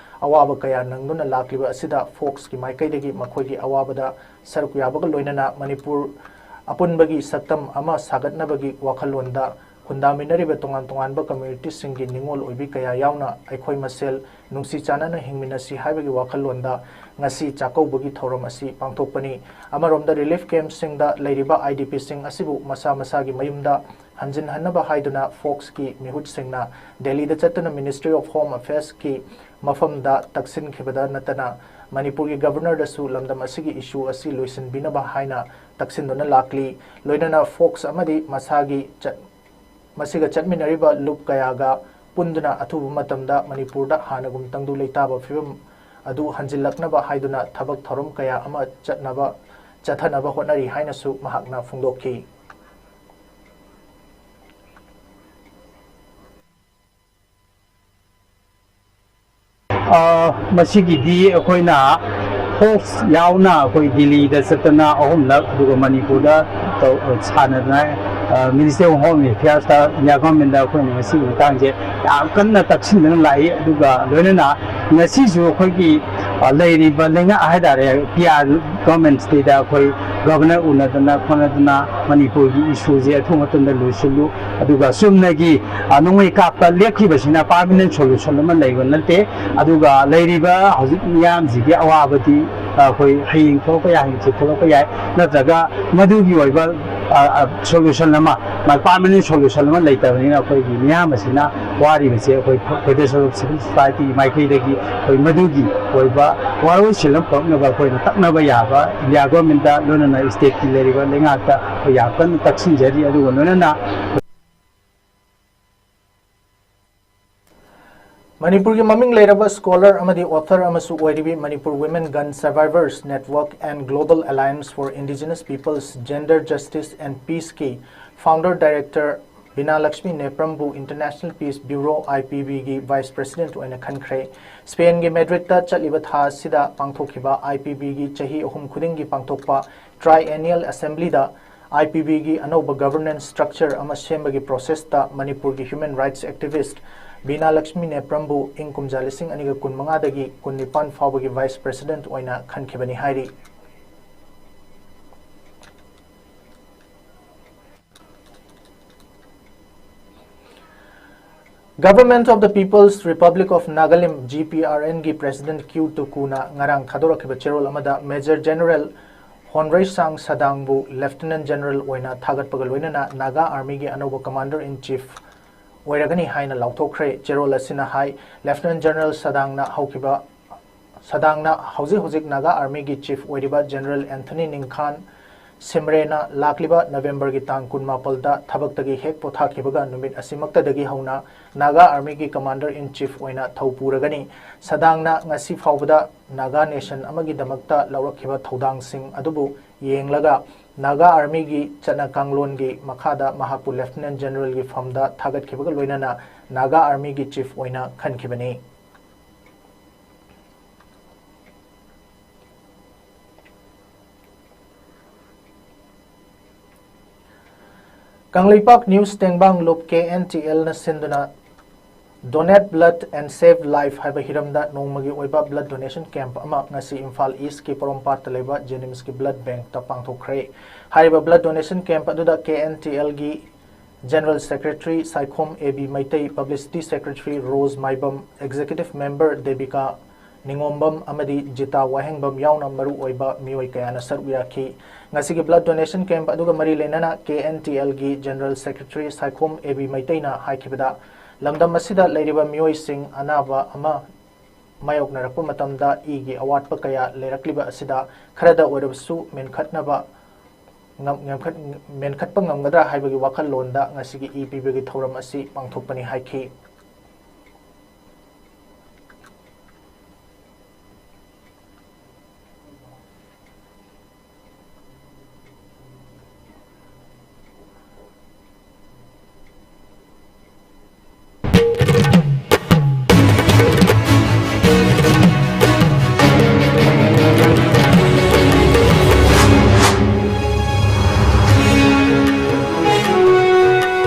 ꯑꯋꯥꯕ ꯀꯌꯥ ꯅꯪꯗꯨꯅ ꯂꯥꯛꯂꯤꯕ ꯑꯁꯤꯗ ꯐꯣꯛꯁꯀꯤ ꯃꯥꯏꯀꯩꯗꯒꯤ ꯃꯈꯣꯏꯒꯤ ꯑꯋꯥꯕꯗ ꯁꯔꯨꯛ ꯌꯥꯕꯒ ꯂꯣꯏꯅꯅ ꯃꯅꯤꯄꯨꯔ ꯑꯄꯨꯟꯕꯒꯤ ꯁꯛꯇꯝ ꯑꯃ ꯁꯥꯒꯠꯅꯕꯒꯤ ꯋꯥꯈꯜꯂꯣꯟꯗ ꯈꯨꯟꯗꯥꯃꯤꯟꯅꯔꯤꯕ ꯇꯣꯉꯥꯟ ꯇꯣꯉꯥꯟꯕ ꯀꯝꯃ꯭ꯌꯨꯅꯤꯇꯤꯁꯤꯡꯒꯤ ꯅꯤꯉꯣꯜ ꯑꯣꯏꯕꯤ ꯀꯌꯥ ꯌꯥꯎꯅ ꯑꯩꯈꯣꯏ ꯃꯁꯦꯜ ꯅꯨꯡꯁꯤ ꯆꯥꯟꯅꯅ ꯍꯤꯡꯃꯤꯟꯅꯁꯤ ꯍꯥꯏꯕꯒꯤ ꯋꯥꯈꯜꯂꯣꯟꯗ ꯉꯁꯤ ꯆꯥꯛꯀꯧꯕꯒꯤ ꯊꯧꯔꯝ ꯑꯁꯤ ꯄꯥꯡꯊꯣꯛꯄꯅꯤ꯫ ꯑꯃꯔꯣꯝꯗ ꯔꯤꯂꯤꯐ ꯀꯦꯝꯞꯁꯤꯡꯗ ꯂꯩꯔꯤꯕ ꯑꯥꯏ ꯗꯤ ꯄꯤꯁꯤꯡ ꯑꯁꯤꯕꯨ ꯃꯁꯥ ꯃꯁꯥꯒꯤ ꯃꯌꯨꯝꯗ ꯍꯟꯖꯤꯟꯍꯟꯅꯕ ꯍꯥꯏꯗꯨꯅ ꯐꯣꯛꯁꯀꯤ ꯃꯤꯍꯨꯠꯁꯤꯡꯅ ꯗꯦꯜꯂꯤꯗ ꯆꯠꯇꯨꯅ Ministry of Home Affairsꯀꯤ ꯃꯐꯝꯗ ꯇꯛꯁꯤꯟꯈꯤꯕꯗ ꯅꯠꯇꯅ ꯃꯅꯤꯄꯨꯔꯒꯤ ꯒꯕꯔꯅꯔꯗꯁꯨ ꯂꯝꯗꯝ ꯑꯁꯤꯒꯤ ꯏꯁꯨ ꯑꯁꯤ ꯂꯣꯏꯁꯤꯟꯕꯤꯅꯕ ꯍꯥꯏꯅ ꯇꯛꯁꯤꯟꯗꯨꯅ ꯂꯥꯛꯂꯤ꯫ ꯂꯣꯏꯅꯅ ꯐꯣꯛꯁ ꯑꯃꯗꯤ ꯃꯁꯥꯒꯤ ꯆꯠ-, ꯃꯁꯤꯒ ꯆꯠꯃꯤꯟꯅꯔꯤꯕ ꯂꯨꯞ ꯀꯌꯥꯒ ꯄꯨꯟꯗꯨꯅ ꯑꯊꯨꯕ ꯃꯇꯝꯗ ꯃꯅꯤꯄꯨꯔꯗ ꯍꯥꯟꯅꯒꯨꯝ ꯇꯪꯗꯨ ꯂꯩꯇꯥꯕ ꯐꯤꯕꯝ ꯑꯗꯨ ꯍꯟꯖꯤꯜꯂꯛꯅꯕ ꯍꯥꯏꯗꯨꯅ ꯊꯕꯛ ꯊꯧꯔꯝ ꯀꯌꯥ ꯑꯃ ꯆꯠꯅꯕ, ꯆꯠꯊꯅꯕ ꯍꯣꯠꯅꯔꯤ ꯍꯥꯏꯅꯁꯨ ꯃꯍꯥꯛꯅ ꯐꯣꯡꯗꯣꯛꯈꯤ꯫ ꯑ, ꯃꯁꯤꯒꯤꯗꯤ ꯑꯩꯈꯣꯏꯅ ꯍꯣꯁ ꯌꯥꯎꯅ ꯑꯩꯈꯣꯏ ꯗꯤꯜꯂꯤꯗ ꯆꯠꯇꯅ ꯑꯍꯨꯝꯂꯛ, ꯑꯗꯨꯒ ꯃꯅꯤꯄꯨꯔꯗ ꯇꯧ-, ꯁꯥꯟꯅꯗꯅ, ꯑ, Ministry of Home Affairs ꯇ, ꯏꯟꯗꯤꯌꯥ ꯒꯣꯔꯃꯦꯟꯗ ꯑꯩꯈꯣꯏꯅ ꯉꯁꯤꯒꯤ ꯃꯇꯥꯡꯁꯦ ꯌꯥꯝ ꯀꯟꯅ ꯇꯛꯁꯤꯟꯗꯅ ꯂꯥꯛꯏ꯫ ꯑꯗꯨꯒ ꯂꯣꯏꯅꯅ ꯉꯁꯤꯁꯨ ꯑꯩꯈꯣꯏꯒꯤ, ꯑ, ꯂꯩꯔꯤꯕ ꯂꯩꯉꯥꯛ ꯍꯥꯏ ꯇꯥꯔꯦ, ꯄꯤ ꯑꯥꯔ ꯒꯣꯔꯃꯦꯟ ꯁꯤꯗꯩꯗ ꯑꯩꯈꯣꯏ ꯒꯚꯔꯅꯔ ꯎꯅꯗꯅ ꯈꯣꯠꯅꯗꯅ ꯃꯅꯤꯄꯨꯔꯒꯤ ꯏꯁꯨꯁꯦ ꯑꯊꯨꯕ ꯃꯇꯝꯗ ꯂꯣꯏꯁꯤꯜꯂꯨ, ꯑꯗꯨꯒ ꯆꯨꯝꯅꯒꯤ, ꯑ, ꯅꯣꯡꯃꯩ ꯀꯥꯞꯄ ꯂꯦꯞꯈꯤꯕꯁꯤꯅ ꯄꯥꯔꯃꯤꯅꯦꯟ ꯁꯣꯂꯨꯁꯟ ꯑꯃ ꯂꯩꯕ ꯅꯠꯇꯦ꯫ ꯑꯗꯨꯒ ꯂꯩꯔꯤꯕ ꯍꯧꯖꯤꯛ ꯃꯤꯌꯥꯝꯁꯤꯒꯤ ꯑꯋꯥꯕꯗꯤ, ꯑ, ꯑꯩꯈꯣꯏ ꯍꯌꯦꯡ ꯊꯣꯛꯂꯛꯄ ꯌꯥꯏ, ꯍꯌꯦꯡ ꯊꯣꯛꯂꯛꯄ ꯌꯥꯏ, ꯅꯠꯇ꯭ꯔꯒ ꯃꯗꯨꯒꯤ ꯑꯣꯏꯕ, ꯑ, ꯑ, ꯁꯣꯂꯨꯁꯟ ꯑꯃ, ꯃꯥ-, ꯄꯥꯔꯃꯤꯅꯦꯟ ꯁꯣꯂꯨꯁꯟ ꯑꯃ ꯂꯩꯇꯕꯅꯤꯅ ꯑꯩꯈꯣꯏꯒꯤ ꯃꯤꯌꯥꯝ ꯑꯁꯤꯅ ꯋꯥꯔꯤꯕꯁꯦ ꯑꯩꯈꯣꯏ Federation of Civil Society ꯃꯥꯏꯀꯩꯗꯒꯤ ꯑꯩꯈꯣꯏ ꯃꯗꯨꯒꯤ ꯑꯣꯏꯕ ꯋꯥꯔꯣꯏꯁꯤꯟ ꯑꯃ ꯄꯨꯔꯛꯅꯕ ꯑꯩꯈꯣꯏꯅ ꯇꯛꯅꯕ ꯌꯥꯕ ꯏꯟꯗꯤꯌꯥ ꯒꯣꯔꯃꯦꯟꯗ ꯂꯣꯏꯅꯅ ꯁ꯭ꯇꯦꯠꯀꯤ ꯂꯩꯔꯤꯕ ꯂꯩꯉꯥꯛꯇ ꯑꯩꯈꯣꯏ ꯌꯥꯝ ꯀꯟꯅ ꯇꯛꯁꯤꯟꯖꯔꯤ꯫ ꯑꯗꯨꯒ ꯂꯣꯏꯅꯅ ꯃꯅꯤꯄꯨꯔꯒꯤ ꯃꯃꯤꯡ ꯂꯩꯔꯕ ꯁ꯭ꯀꯣꯂꯔ ꯑꯃꯗꯤ ꯑꯣꯊꯔ ꯑꯃꯁꯨ ꯑꯣꯏꯔꯤꯕꯤ Manipur Women Gun Survivors Network and Global Alliance for Indigenous Peoples, Gender Justice and Peace ꯀꯤ founder director Bina Lakshmi ꯅꯦꯄ꯭ꯔꯝꯕꯨ International Peace Bureau, I P B ꯒꯤ vice president ꯑꯣꯏꯅ ꯈꯟꯈ꯭ꯔꯦ꯫ ꯁ꯭ꯄꯦꯟꯒꯤ ꯃꯦꯗ꯭ꯔꯤꯗꯇ ꯆꯠꯂꯤꯕ ꯊꯥ ꯑꯁꯤꯗ ꯄꯥꯡꯊꯣꯛꯈꯤꯕ I P B ꯒꯤ ꯆꯍꯤ ꯑꯍꯨꯝ ꯈꯨꯗꯤꯡꯒꯤ ꯄꯥꯡꯊꯣꯛꯄ triennial assembly the I P B ꯒꯤ ꯑꯅꯧꯕ governance structure ꯑꯃ ꯁꯦꯝꯕꯒꯤ process ꯇ ꯃꯅꯤꯄꯨꯔꯒꯤ human rights activist ꯕꯤꯅꯥ ꯂꯛꯁꯃꯤ ꯅꯦꯄ꯭ꯔꯝꯕꯨ ꯏꯪ ꯀꯨꯝꯖꯥ ꯂꯤꯁꯤꯡ ꯑꯅꯤꯒ ꯀꯨꯟꯃꯉꯥꯗꯒꯤ ꯀꯨꯟꯅꯤꯄꯥꯟ ꯐꯥꯎꯕꯒꯤ vice president ꯑꯣꯏꯅ ꯈꯟꯈꯤꯕꯅꯤ ꯍꯥꯏꯔꯤ꯫ Government of the People's Republic of Nagalim, G P R N ꯒꯤ president Q ꯇꯨꯀꯨꯅ ꯉꯔꯥꯡ ꯊꯥꯗꯣꯔꯛꯈꯤꯕ ꯆꯦꯔꯣꯜ ꯑꯃꯗ Major General ꯍꯣꯟꯔꯩꯁꯥꯡ ꯁꯗꯥꯡꯕꯨ Lieutenant General ꯑꯣꯏꯅ ꯊꯥꯒꯠꯄꯒ ꯂꯣꯏꯅꯅ Naga Army ꯒꯤ ꯑꯅꯧꯕ Commander in Chief ꯑꯣꯏꯔꯒꯅꯤ ꯍꯥꯏꯅ ꯂꯥꯎꯊꯣꯛꯈ꯭ꯔꯦ꯫ ꯆꯦꯔꯣꯜ ꯑꯁꯤꯅ ꯍꯥꯏ, Lieutenant General ꯁꯗꯥꯡꯅ ꯍꯧꯈꯤꯕ, ꯁꯗꯥꯡꯅ ꯍꯧꯖꯤꯛ ꯍꯧꯖꯤꯛ Naga Army ꯒꯤ chief ꯑꯣꯏꯔꯤꯕ General Anthony ꯅꯤꯡꯈꯥꯟ ꯁꯤꯝꯔꯦꯅ ꯂꯥꯛꯂꯤꯕ ꯅꯕꯦꯝꯕꯔꯒꯤ ꯇꯥꯡ ꯀꯨꯟꯃꯥꯄꯜꯗ ꯊꯕꯛꯇꯒꯤ ꯍꯦꯛ ꯄꯣꯊꯥꯈꯤꯕꯒ ꯅꯨꯃꯤꯠ ꯑꯁꯤꯃꯛꯇꯗꯒꯤ ꯍꯧꯅ Naga Army ꯒꯤ Commander in Chief ꯑꯣꯏꯅ ꯊꯧ ꯄꯨꯔꯒꯅꯤ꯫ ꯁꯗꯥꯡꯅ ꯉꯁꯤ ꯐꯥꯎꯕꯗ Naga Nation ꯑꯃꯒꯤꯗꯃꯛꯇ ꯂꯧꯔꯛꯈꯤꯕ ꯊꯧꯗꯥꯡꯁꯤꯡ ꯑꯗꯨꯕꯨ ꯌꯦꯡꯂꯒ Naga Army ꯒꯤ ꯆꯠꯅ ꯀꯥꯡꯂꯣꯟꯒꯤ ꯃꯈꯥꯗ ꯃꯍꯥꯛꯄꯨ Lieutenant General ꯒꯤ ꯐꯝꯗ ꯊꯥꯒꯠꯈꯤꯕꯒ ꯂꯣꯏꯅꯅ Naga Army ꯒꯤ chief ꯑꯣꯏꯅ ꯈꯟꯈꯤꯕꯅꯤ꯫ ꯀꯪꯂꯩꯄꯥꯛ ꯅ꯭ꯌꯨꯁ ꯇꯦꯡꯕꯥꯡ ꯂꯨꯞ ꯀꯦ ꯑꯦꯟ ꯇꯤ ꯑꯦꯜꯅ ꯁꯤꯟꯗꯨꯅ Donate Blood and Save Life ꯍꯥꯏꯕ ꯍꯤꯔꯝꯗ ꯅꯣꯡꯃꯒꯤ ꯑꯣꯏꯕ blood donation camp ꯑꯃ ꯉꯁꯤ ꯏꯝꯐꯥꯜ ꯏꯁꯀꯤ ꯄꯣꯔꯣꯝꯄꯥꯠꯇ ꯂꯩꯕ ꯖꯦꯅꯤꯝꯁꯀꯤ blood bankꯇ ꯄꯥꯡꯊꯣꯛꯈ꯭ꯔꯦ꯫ ꯍꯥꯏꯔꯤꯕ blood donation camp ꯑꯗꯨꯗ ꯀꯦ ꯑꯦꯟ ꯇꯤ ꯑꯦꯜꯒꯤ General Secretary Saikhom A B Meitei, Publicity Secretary Roj Maibam, Executive Member Debika Ningombam ꯑꯃꯗꯤ ꯖꯤꯇꯥ ꯋꯥꯍꯦꯡꯕꯝ ꯌꯥꯎꯅ ꯃꯔꯨ ꯑꯣꯏꯕ ꯃꯤꯑꯣꯏ ꯀꯌꯥꯅ ꯁꯔꯨꯛ ꯌꯥꯈꯤ꯫ ꯉꯁꯤꯒꯤ blood donation camp ꯑꯗꯨꯒ ꯃꯔꯤ ꯂꯩꯅꯅ ꯀꯦ ꯑꯦꯟ ꯇꯤ ꯑꯦꯜꯒꯤ General Secretary Saikhom A B ꯃꯩꯇꯩꯅ ꯍꯥꯏꯈꯤꯕꯗ, ꯂꯝꯗꯝ ꯑꯁꯤꯗ ꯂꯩꯔꯤꯕ ꯃꯤꯑꯣꯏꯁꯤꯡ ꯑꯅꯥꯕ ꯑꯃ ꯃꯥꯌꯣꯛꯅꯔꯛꯄ ꯃꯇꯝꯗ ꯏꯒꯤ ꯑꯋꯥꯠꯄ ꯀꯌꯥ ꯂꯩꯔꯛꯂꯤꯕ ꯑꯁꯤꯗ ꯈꯔꯗ ꯑꯣꯏꯔꯕꯁꯨ ꯃꯦꯟꯈꯠꯅꯕ ꯉꯝ-, ꯉꯝꯈꯠ-, ꯃꯦꯟꯈꯠꯄ ꯉꯝꯒꯗ꯭ꯔꯥ ꯍꯥꯏꯕꯒꯤ ꯋꯥꯈꯜꯂꯣꯟꯗ ꯉꯁꯤꯒꯤ ꯏ ꯄꯤꯕꯒꯤ ꯊꯧꯔꯝ ꯑꯁꯤ ꯄꯥꯡꯊꯣꯛꯄꯅꯤ ꯍꯥꯏꯈꯤ꯫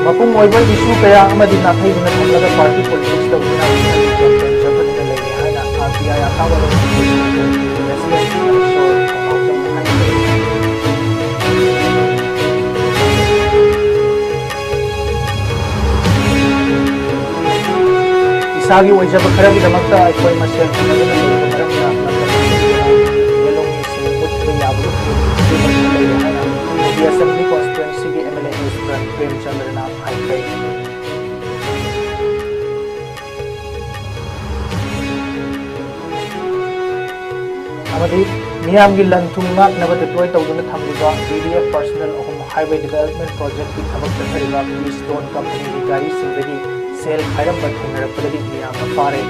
ꯃꯄꯨꯡ ꯑꯣꯏꯕ issue ꯀꯌꯥ ꯑꯃꯗꯤ ꯅꯥꯊꯩꯗꯨꯅ ꯊꯝꯂꯒ party politics ꯇꯧꯗꯨꯅ campaign ꯆꯠꯊꯗꯨꯅ ꯂꯩꯔꯤ ꯍꯥꯏꯅ ꯑꯥꯔ ꯄꯤ ꯑꯥꯏ ꯑꯈꯥꯕ ꯂꯩꯉꯥꯛꯀꯤ President ꯏꯁꯣꯔ ꯊꯧꯅꯥꯎꯖꯝꯅ ꯍꯥꯏꯈꯤ꯫ ꯏꯁꯥꯒꯤ ꯑꯣꯏꯖꯕ ꯈꯔꯒꯤꯗꯃꯛꯇ ꯑꯩꯈꯣꯏ ꯃꯁꯦꯜ ꯈꯠꯅꯗꯨꯅ ꯂꯩꯕ ꯃꯔꯝꯅ ꯂꯝꯗꯝ ꯑꯁꯤꯗ ꯌꯦꯜꯍꯧꯃꯤꯁꯤꯡ ꯃꯨꯠꯈꯤꯕ ꯌꯥꯕꯒꯤ ꯐꯤꯕꯝ ꯑꯃ ꯂꯩꯔꯦ ꯍꯥꯏꯅ ꯌꯨ ꯄꯤ ꯑꯦꯁꯦꯝꯕ꯭ꯂꯤ ꯀꯣꯟꯁꯇꯤꯇ꯭ꯋꯦꯟꯁꯤꯒꯤ ꯑꯦꯝ ꯑꯦꯜ ꯑꯦ ꯏꯁ ꯄ꯭ꯔꯦꯝꯆꯟꯗ꯭ꯔꯅ ꯍꯥꯏꯈ꯭ꯔꯦ꯫ ꯑꯃꯗꯤ ꯃꯤꯌꯥꯝꯒꯤ ꯂꯟ ꯊꯨꯝ ꯉꯥꯛꯅꯕ deploy ꯇꯧꯗꯨꯅ ꯊꯝꯂꯤꯕ ꯄꯤ ꯗꯤ ꯑꯦꯐ personnel ꯑꯍꯨꯝ highway development projectꯀꯤ ꯊꯕꯛ ꯆꯠꯊꯔꯤꯕ Keystone companyꯒꯤ ꯒꯥꯔꯤꯁꯤꯡꯗꯒꯤ ꯁꯦꯜ ꯈꯥꯏꯔꯝꯕ ꯊꯦꯡꯅꯔꯛꯄꯗꯒꯤ ꯃꯤꯌꯥꯝꯅ ꯐꯥꯔꯦ꯫